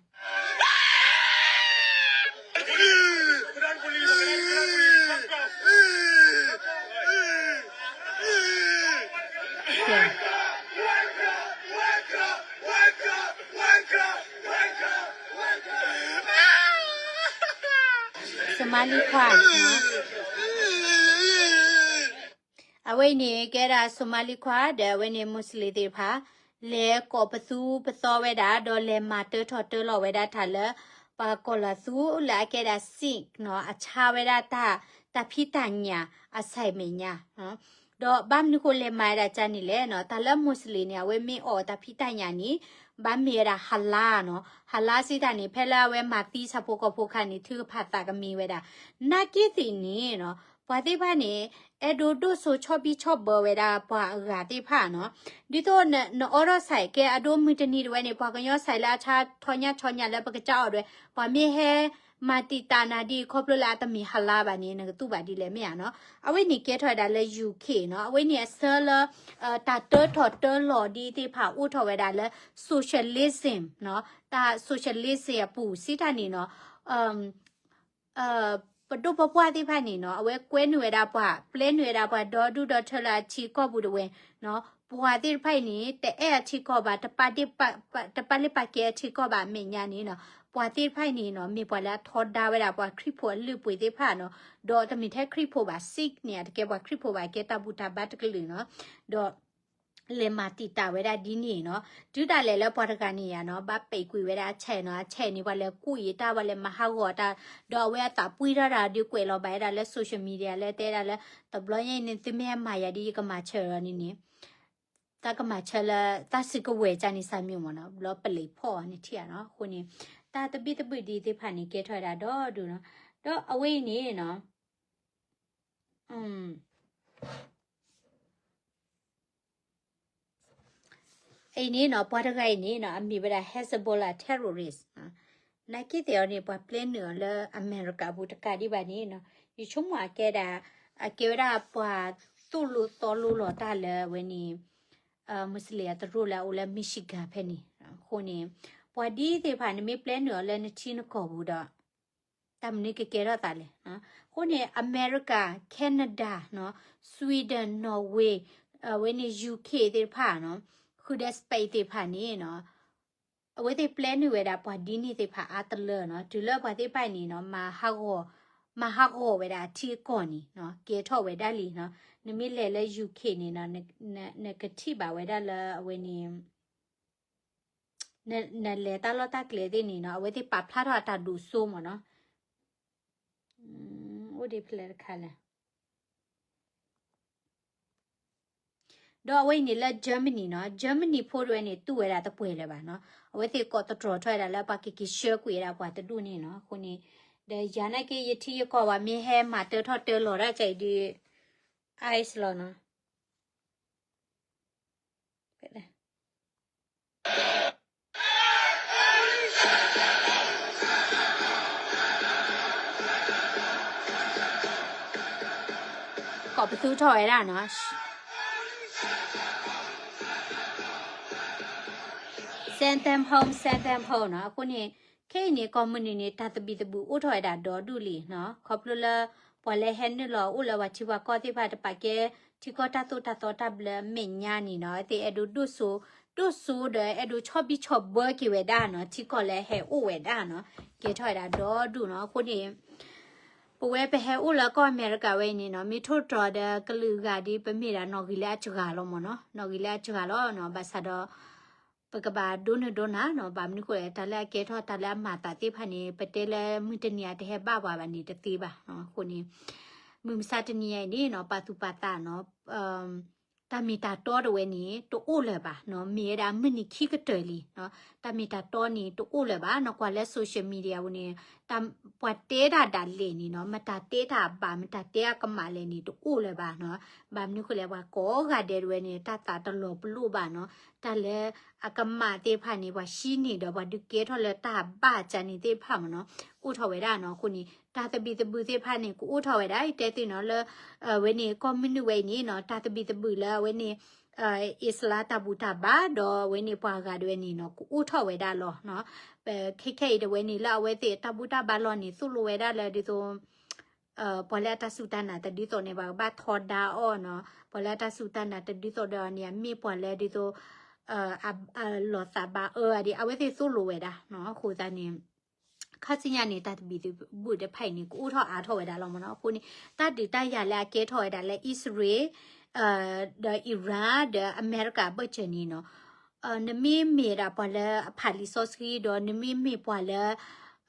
အဝဲအံၤန့ၣ် ကဲဒၣ် Somali ခွါ ဒီးအဝဲန့ၣ် Muslim သ့ၣ်တဖၣ် လဲၤကိးပသူပသီဝဲဒၣ် ဒီးလဲၤမၤတၢထီၣ်တၢလီၤဝဲဒၣ်တၢ်လၢ ပှၤကိးလီၤသူလၢအကဲဒၣ် Sikh နီၤ အဆါဝဲဒၣ်တၢ် တၢ်ဖံးတၢ်ညၣ်အဆဲးမဲာ်ညါ ဒီးဘၣ်မနုၤဃိလဲၤမၤဝဲဒၣ်ကန့ၣ်လဲၣ်နီၤ တၢ်လၢ Muslim န့ၣ် အဝဲမ့ၢ်အီၣ်တၢ်ဖံးတၢ်ညၣ်န့ၣ် ဘၣ်မ့ၢ်ဝဲဒၣ် halal နီၤ halal စံးတၢ်န့ၣ် ဖဲလၢအဝဲမၤသံဆၣ်ဖိကီၢ်ဖိခါန့ၣ် ထုကဖၣ်သးကမ့ၢ်ဝဲဒၣ် နာ်က့သ့ၣ်န့ၣ်နီၤ ပှၤသ့ၣ်တဖၣ်န့ၣ် အဲၣ်ဒိးဒိၣ်စိဆီဘံၣ်ဆီဘၢဝဲဒၣ်ပှၤအဂၤသ့ၣ်တဖၣ်နီၤ. ဒ်သိးနအီထီၣ်စဲးကဲအဒိမုၢ်တနံၤတဝဲန့ၣ် ပှၤကညီစဲးလၢအဆါထီညါဆီညါလၢပကစၢ်အီၤဒဝဲ ပှၤမ့ၢ်ဟဲမၤတံာ်တာ်နၤဒ်ခီဖျိလၢအတမ့ၢ်ဟါလါဘၣ်န့ၣ် နကတူၢ်ဘၣ်ဒ်လဲၣ်မ့ၢ်ဧါနီၤ. အဝဲန့ၣ်ကဲထီၣ်ဝဲဒၣ်လၢ ယူၣ်ခ့ၣ် နီၤ. အဝဲန့ၣ်အဆၢလၢ တၢ်တၢထီၣ်တၢလီၤဒ်သ့ၣ်တဖၣ်အိၣ်ထီၣ်ဝဲဒၣ်လၢ socialism နီၤ. တၢ် socialism အပူၤစံးတၢ်န့ၣ်နီၤ ပဒိၣ်ပပှၢ်သ့ၣ်တဖၣ်န့ၣ်နီၤ အဝဲကွဲနုာ်ဝဲဒၣ်ပှၤ ပျဲနုာ်ဝဲဒၣ်ပှၤဒီဒူၣ်ဒီထၢလၢအထံကီၢ်ပူၤတဝဲနီၤ. ပှၤသ့ၣ်တဖၣ်အံၤန့ၣ် တအဲၣ်အထံကီၢ်ဘၣ်, တပာ်လ့ၢ်ပာ်ကဲအထံကီၢ်ဘၣ်အမဲာ်ညါန့ၣ်နီၤ. ပှၤသ့ၣ်တဖၣ်အံၤန့ၣ်နီၤ မ့ၢ်ပှၤလၢအထီဒါဝဲဒၣ်ပှၤခရံာ်ဖိအလုၢ်အပှ့ၤသ့ၣ်တဖၣ်နီၤ. ဒီးတမ့ၢ်ထဲခရံာ်ဖိဘၣ်, Sikh န့ၣ် အတကဲပှၤခရံာ်ဖိဘၣ်, ကဲတၢ်ဘူၣ်တၢ်ဘါတကလုာ်နီၤ. ဒီး လဲၤမၤတံာ်တာ်ဝဲဒၣ်ဒ်န့ၣ်နီၤ. တုၤဒၣ်လဲာ်လၢပှၤတဂၤန့ၣ်ယါနီၤ ဘၣ်ပဲာ်ကွံာ်ဝဲဒၣ်အဆဲးနီၤ, အဆဲးန့ၣ် ပှၤလဲၤကူၣ်အံၤတၢ် ပှၤလဲၤမၤဟးဂီၤတၢ်, ဒီးအဝဲအသးပှံၢ်ထီၣ်တၢ်ဒီးကွဲးလီၤဘၣ်ဝဲဒၣ်လၢ social media လၢတဲဒၣ်လၢ တဘျီညါအံၤန့ၣ် သုမ့ၢ်ဟဲမၤယၤဒ်ယကမၤဆၢလီၤန့ၣ်န့ၣ် တၢ်ကမၤဆၢလၢ တၢ်စုကဝဲၤကန့ၣ်စၢ်မ့ၢ်မ့ၢ်နီၤ, ဘျီပလံးဖီၣ်အီၤန့ၣ်ထံၣ်ဧါနီၤ. အဃိန့ၣ် တၢ်သဘံၣ်သဘုၣ်ဒ်သ့ၣ်တဖၣ်န့ၣ် ကဲထီၣ်ဝဲဒၣ်ဒီဒူၣ်နီၤ. ဒီးအဝဲအံၤန့ၣ်နီၤ အံၤန့ၣ်နီၤ ပှၤတဂၤအံၤန့ၣ်နီၤ အမံၤဝဲဒၣ် Hezbollah terrorist နီၤ. နာ်က့သ့ၣ်အီၤန့ၣ် ပှၤပျဲနုာ်အီၤလၢအမဲရကၤပူၤတကးဒံးဘၣ်န့ၣ်နီၤ, ယဆိကမိၣ်အကဲဒၣ် အကဲဝဲဒၣ်ပှၤသိၣ်လိသီလိလီၤတၢ်လၢအဝဲန့ၣ် Muslim အသရိာ်လၢအအိၣ်လၢ Michigan ဖဲန့ၣ်. အဃိန့ၣ် ပှၤဒ်သ့ၣ်တဖၣ် နမ့ၢ်ပျဲနုာ်အီၤလၢနထံနကီၢ်ပူၤဒီး တၢ်မနုၤကကဲထီၣ်သးလဲၣ်. အဃိန့ၣ် အမဲရကၤ, Canada နီၤ, Sweden, Norway, အဝဲန့ၣ် UK သ့ၣ်တဖၣ်နီၤ, ဃုာ်ဒီး Spain သ့ၣ်တဖၣ်န့ၣ်နီၤ, အဝဲသ့ၣ်ပျဲနုာ်ဝဲဒၣ်ပှၤဒ်န့ၣ်သ့ၣ်တဖၣ်အါတလၢနီၤ, တုၤလၢပှၤသ့ၣ်တဖၣ်န့ၣ်နီၤ မၤဟးဂီၤ, မၤဟးဂီၤဝဲဒၣ်အထံအကီၢ်န့ၣ်နီၤ, ကဲထီၣ်ဝဲဒၣ်လံနီၤ. နမ့ၢ်လဲၤလၢ UK န့ၣ်နီၤ, နကထံၣ်ဘၣ်ဝဲဒၣ်လၢအဝဲန့ၣ် နလဲၤတၢ်လီၢ်တၢ်ကျဲသ့ၣ်န့ၣ်နီၤ, အဝဲသ့ၣ်ပာ်ဖျါထီၣ်အတၢ်ဒိၣ်စိမ့ၢ်နီၤ. အိၣ်ဒံးဖဲလဲၣ်တခါလဲၣ်. ဒီးအဝဲအံၤန့ၣ်လၢ Germany နီၤ, Germany ဖိတဝဲန့ၣ် တူၢ်ဝဲဒၣ်တပှဲၤလၢၤဘၣ်နီၤ, အဝဲသ့ၣ်ကိးသတြီၤထီၣ်ဝဲဒၣ်လၢပှၤကက့ၤဆှၢကွံာ်ဝဲဒၣ်ပှၤတဒူၣ်န့ၣ်နီၤ. အဃိန့ၣ် ဒီးယၤနာ်က့ ယထံယကီၢ်ဘၣ် မ့ၢ်ဟဲမၤတၢထီၣ်တၢလီၤဒၣ်ကဲအံၤဒ် ICE လီၤနီၤ. ကိးပသူထီၣ်ဝဲဒၣ်နီၤ, send them home, send them home နီၤ. အဃိန့ၣ် ခဲအံၤန့ၣ် ကိးမုၢ်နံၤန့ၣ် တၢ်သဘံၣ်သဘုၣ်အိၣ်ထီၣ်ဝဲဒၣ်ဒီဒူၣ်လံနီၤ, ခီဖျိလၢ ပှၤလၢဟဲနုာ်လီၤအိၣ်လၢပှၤထံပှၤကီၢ်သ့ၣ်တဖၣ် တပာ်ကဲထံကီၢ်တၢ်သိၣ်တၢ်သီတၢ်ဘျၢအမဲာ်ညါန့ၣ်နီၤ, အဝဲသ့ၣ်အဲၣ်ဒိးဒိၣ်စိ, ဒိၣ်စိဒီးအဲၣ်ဒိးဆီၣ်ဘံၣ်ဆီၣ်ဘၢက့ၤဝဲဒၣ်နီၤ, ထံကီၢ်လၢဟဲအိၣ်ဝဲဒၣ်နီၤ, ကဲထီၣ်ဝဲဒၣ်ဒီဒူၣ်နီၤ. အဃိန့ၣ် ပဝဲပဟဲအိၣ်လၢကီၢ်အမဲရကၤဝဲအံၤန့ၣ်နီၤ, မ့ၢ်ထိၣ်သတြီၤဒီးကလုာ်အဂၤဒ်ပမ့ၢ်ဒၣ်နီၣ်ဂံၢ်လၢအစှၤလီၤမ့ၢ်နီၤ, နီၣ်ဂံၢ်လၢအစှၤလီၤနီၤ, ဘၣ်ဆၣ်ဒီး ပကဘၣ်ဒိနုာ်ဒိနၤနီၤ, ဘၣ်မနုၤဃိလဲၣ် တၢ်လၢအကဲထီၣ်တၢ်လၢအမၤသးသ့ၣ်တဖၣ်န့ၣ် ပတဲလၢမုၢ်တနံၤအတဟဲဘၣ်ပှၤဘၣ်န့ၣ်တသ့ဘၣ်နီၤ. အဃိန့ၣ် မုၢ်မဆါတနံၤအံၤန့ၣ်နီၤ ပာ်သူၣ်ပာ်သးနီၤ တၢ်မ့ၢ်တၢ်တီတဝဲန့ၣ် တအိၣ်လၢၤဘၣ်နီၤ, မ့ၢ်ဝဲဒၣ်မုၢ်နံၤခံကတၢၢ်လံနီၤ, တၢ်မ့ၢ်တၢ်တီန့ၣ်တအိၣ်လၢၤဘၣ်နီၤ. ကွၢ်လၢ social media ပူၤန့ၣ် ပှၤတဲတၢ်ဒၣ်လဲာ်န့ၣ်နီၤ, မတၤတဲတၢ်အဘၣ် မတၤတဲအကမၣ်လဲၣ်န့ၣ် တအိၣ်လၢၤဘၣ်နီၤ. ဘၣ်မနုၤဃိလဲၣ် ပှၤကိးဂၤဒဲးတဝဲန့ၣ် တၢ်သးတလီၤပလိာ်ဘၣ်နီၤ, တၢ်လၢအကမၣ်သ့ၣ်တဖၣ်န့ၣ် ပှၤဟံးန့ၢ်ဒီးပှၤဒုးကဲထီၣ်လၢတၢ်ဘၣ်ကၢ်န့ၣ်သ့ၣ်တဖၣ်မ့ၢ်နီၤ, အိၣ်ထီၣ်ဝဲဒၣ်နီၤ. အဃိန့ၣ် တၢ်သဘံၣ်သဘုၣ်သ့ၣ်တဖၣ်န့ၣ် ကအိၣ်ထီၣ်ဝဲဒၣ် ယတဲသ့ၣ်နီၤလၢ အဝဲန့ၣ် ကီၢ်မုၢ်နုာ်ဝဲအံၤန့ၣ်နီၤ တၢ်သဘံၣ်သဘုၣ်လၢအဝဲန့ၣ် အ့စလါတၢ်ဘူၣ်တၢ်ဘါ ဒီးအဝဲန့ၣ်ပှၤဂၤဒၣ်ဝဲန့ၣ်နီၤ ကအိၣ်ထီၣ်ဝဲဒၣ်လီၤနီၤ. ခဲခဲအံၤတဝဲန့ၣ် လၢအဝဲသ့ၣ်တၢ်ဘူၣ်တၢ်ဘါလီၢ်န့ၣ် သိၣ်လိဝဲဒၣ်လၢဒ်သိး ပှၤလၢအတၢ်စူၢ်တၢ်နာ်တဒ်သိးန့ၣ် ပှၤကဘၣ်ထီဒါအီၤနီၤ. ပှၤလၢအတၢ်စူၢ်တၢ်နာ်တဒ်သိးဒီးန့ၣ် အမ့ၢ်ပှၤလၢဒ်သိး အလီၤသးဘၣ်အၢဒ် အဝဲသ့ၣ်သိၣ်လိဝဲဒၣ်နီၤ. အဃိသတးန့ၣ် ခါဆူညါန့ၣ် တၢ်သဘံၣ်သဘုၣ်တဖၣ်အံၤန့ၣ် ကအိၣ်ထီၣ်အါထီၣ်ဝဲဒၣ်လီၤမ့ၢ်နီၤ. အဃိန့ၣ် တၢ်ဒုးတၢ်ယၤလၢအကဲထီၣ်ဝဲဒၣ်လၢ အံၣ်စရ့လး ဒီး Iran ဒီးအမဲရကၤအဘၢၣ်စၢၤန့ၣ်နီၤ နမ့ၢ်မ့ၢ်ဒၣ်ပှၤလၢအဖးလံာ်စီဆှံ ဒီးနမ့ၢ်မ့ၢ်ပှၤလၢ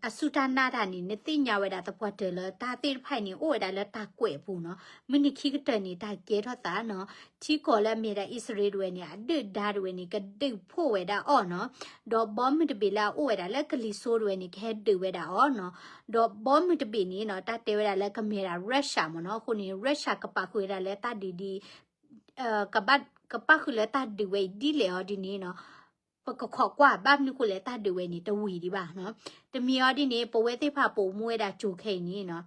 အစူၢ်တၢ်နာ်တၢ်န့ၣ် နသ့ၣ်ညါဝဲဒၣ်သပှၢ်တၢၢ်လၢတၢ်သ့ၣ်တဖၣ်အံၤန့ၣ် အိၣ်ဝဲဒၣ်လၢတၢ်ကွဲးအပူၤနီၤ. မုၢ်နံၤခံကတၢၢ်န့ၣ် တၢ်ကဲထီၣ်သးနီၤ. ထံကီၢ်လၢအမ့ၢ်ဒၣ်အံၣ်စရ့လးတဝဲန့ၣ် အဒုၣ်ဒါတဝဲန့ၣ် ကဒုးဖှိၣ်ဝဲဒၣ်အီၤနီၤ. ဒီးဘီမုၢ်တဘ့ၣ်လၢအအိၣ်ဝဲဒၣ်လၢကလံၤစိးတဝဲန့ၣ် ကဟဲဒုးဝဲဒၣ်အီၤနီၤ. ဒီးဘီမုၢ်တဘ့ၣ်န့ၣ်နီၤ တၢ်တဲဝဲဒၣ်လၢကမ့ၢ်ဒၣ် Russia မ့ၢ်နီၤ. အဃိန့ၣ် Russia ကပာ်ဃုာ်ဝဲဒၣ်လၢတၢ်ဒုးဒ် ကဘၣ် ကပာ်ဃုာ်လၢတၢ်ဒုးဝဲအံၤဒ်လဲၣ်အီၤဒ်န့ၣ်နီၤ. ပကခိးကွၢ်ဘၣ်မနုၤဃိလဲၣ် တၢ်ဒုးဝဲန့ၣ် တဝံၤဒံးဘၣ်နီၤ. တမံၤအီၤဒ်န့ၣ် ပဝဲသ့ၣ်တဖၣ်ပအိၣ်မူဝဲဒၣ်ကၠိခဲအံၤန့ၣ်နီၤ,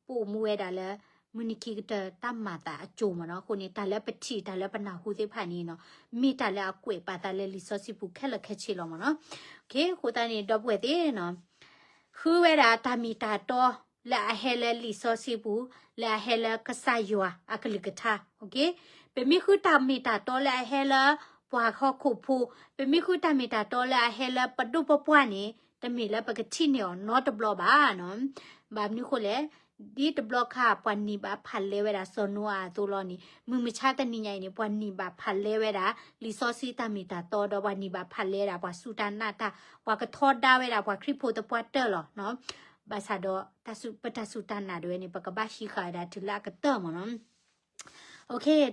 ပအိၣ်မူဝဲဒၣ်လၢ မုၢ်နံၤခံကတၢၢ်တၢ်မၤသးအကၠိမ့ၢ်နီၤ. အဃိန့ၣ် တၢ်လၢပထံၣ် တၢ်လၢပနၢ်ဟူသ့ၣ်တဖၣ်န့ၣ်နီၤ, မ့ၢ်တၢ်လၢအကွဲးပာ်သးလၢလံာ်စီဆှံပူၤခဲလၢာ်ခဲဆ့လီၤမ့ၢ်နီၤ. အဃိသတးန့ၣ် ဒီပုၢ်ဝဲၢ်သ့ၣ်နီၤ ဃုဝဲဒၣ်တၢ်မ့ၢ်တၢ်တီ လၢအဟဲလၢလံာ်စီဆှံပူၤ, လၢအဟဲလၢကစၢ်ယွၤအကလုၢ်ကထါ, ပမ့ၢ်ဃုတၢ်မ့ၢ်တၢ်တီလၢအဟဲလၢပှၤဟီၣ်ခိၣ်ဖိ, ပမ့ၢ်ဃုတၢ်မ့ၢ်တၢ်တီလၢအဟဲလၢပဒိၣ်ပပှၢ်န့ၣ် တမ့ၢ်လၢပကထံၣ်န့ၢ်အီၤနီတဘျီဘၣ်နီၤ. ဘၣ်မနုၤဃိလဲၣ်, ဒ်တဘျီခါ ပှၤနံၤဘၣ်ဖးလဲဝဲဒၣ်စီၤနိအၤအသိးလီၤန့ၣ်, မုၢ်မဆါတနံၤညါအံၤန့ၣ် ပှၤနံၤဘၣ်ဖးလဲဝဲဒၣ် လံာ်စီဆှံတၢ်မ့ၢ်တၢ်တီ ဒီးပှၤနံၤဘၣ်ဖးလဲဒၣ် ပှၤစူၢ်တၢ်နာ်တၢ်, ပှၤကထီဒါဝဲဒၣ် ပှၤခရံာ်ဖိသပှၢ်တၢၢ်လီၤ. ဘၣ်ဆၣ်ဒီး ပတၢ်စူၢ်တၢ်နာ်ဒၣ်ဝဲန့ၣ် ပကဘၣ်ဟံးဃာ်ဝဲဒၣ်တုၤလၢအကတၢၢ်မ့ၢ်နီၤ.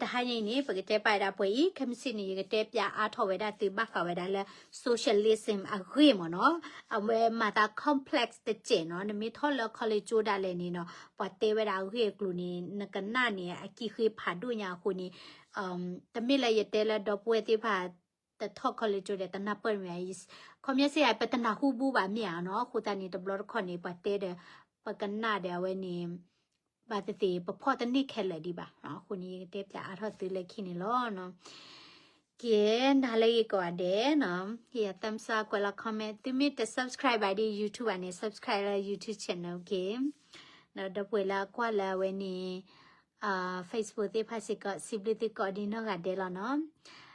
တဟါညါအံၤန့ၣ် ပကတဲပာ်ဝဲဒၣ်ပှဲၤအံၤ, ခဲမုၢ်ဆ့ၣ်န့ၣ် ယကတဲပၠးအါထီၣ်ဝဲဒၣ်သုဘၣ်ဃးဝဲဒၣ်လၢ socialism အဂ့ၢ်မ့ၢ်နီၤ. အဝဲမၤသး complex တစဲးနီၤ, နမ့ၢ်ထီၣ်လၢ college ကၠိဒၣ်လဲာ်န့ၣ်နီၤ, ပှၤတဲဝဲဒၣ်အဂ့ၢ်အကျိၤန့ၣ် နကနၣ်န့ၣ် အကံၣ်ဃ့ဖးဒိၣ်ညါအဃိန့ၣ်, တမ့ၢ်လၢယတဲလၢဒီပုၢ်ဝဲၢ်သ့ၣ်တဖၣ် တထီၣ် college ကၠိဒီး တနၢ်ပၢၢ်မ့ၢ်ဧါ, ခီပညီစ့ၢ် ပတနၢ်ဟူဘူးဘၣ်မ့ၢ်ဧါနီၤ. အဃိသတးန့ၣ် တဘျီတခီၣ်န့ၣ် ပှၤတဲဒီး ပကနၣ်ဒီးအဝဲန့ၣ် ဘၣ်သ့ၣ်သ့ၣ် ပဖီၣ်တန့ၢ်ခဲလၢာ်ဒံးဘၣ်. အဃိန့ၣ် ယကတဲပၠးအါထီၣ်သုလၢခံန့ၣ်လီၤ. ကဲ, နၤလၢဂ့ၤကိးဂၤဒဲးနီၤ, ဟ့ၣ်ယၤ thumbs up ကွဲးလီၤ comment, သုမ့ၢ်တ subscribe ဘၣ်ဒ် YouTube ဘၣ်န့ၣ် subscribe လၢ YouTube channel, ကဲ, ဒီးဒီပုၢ်ဝဲၢ်လၢအကွၢ်လၢအဝဲန့ၣ် Facebook သ့ၣ်တဖၣ်စ့ၢ်ကီး စံးဘျုးသုကိးဒံးနီၢ်ဂၤဒဲးလီၤနီၤ.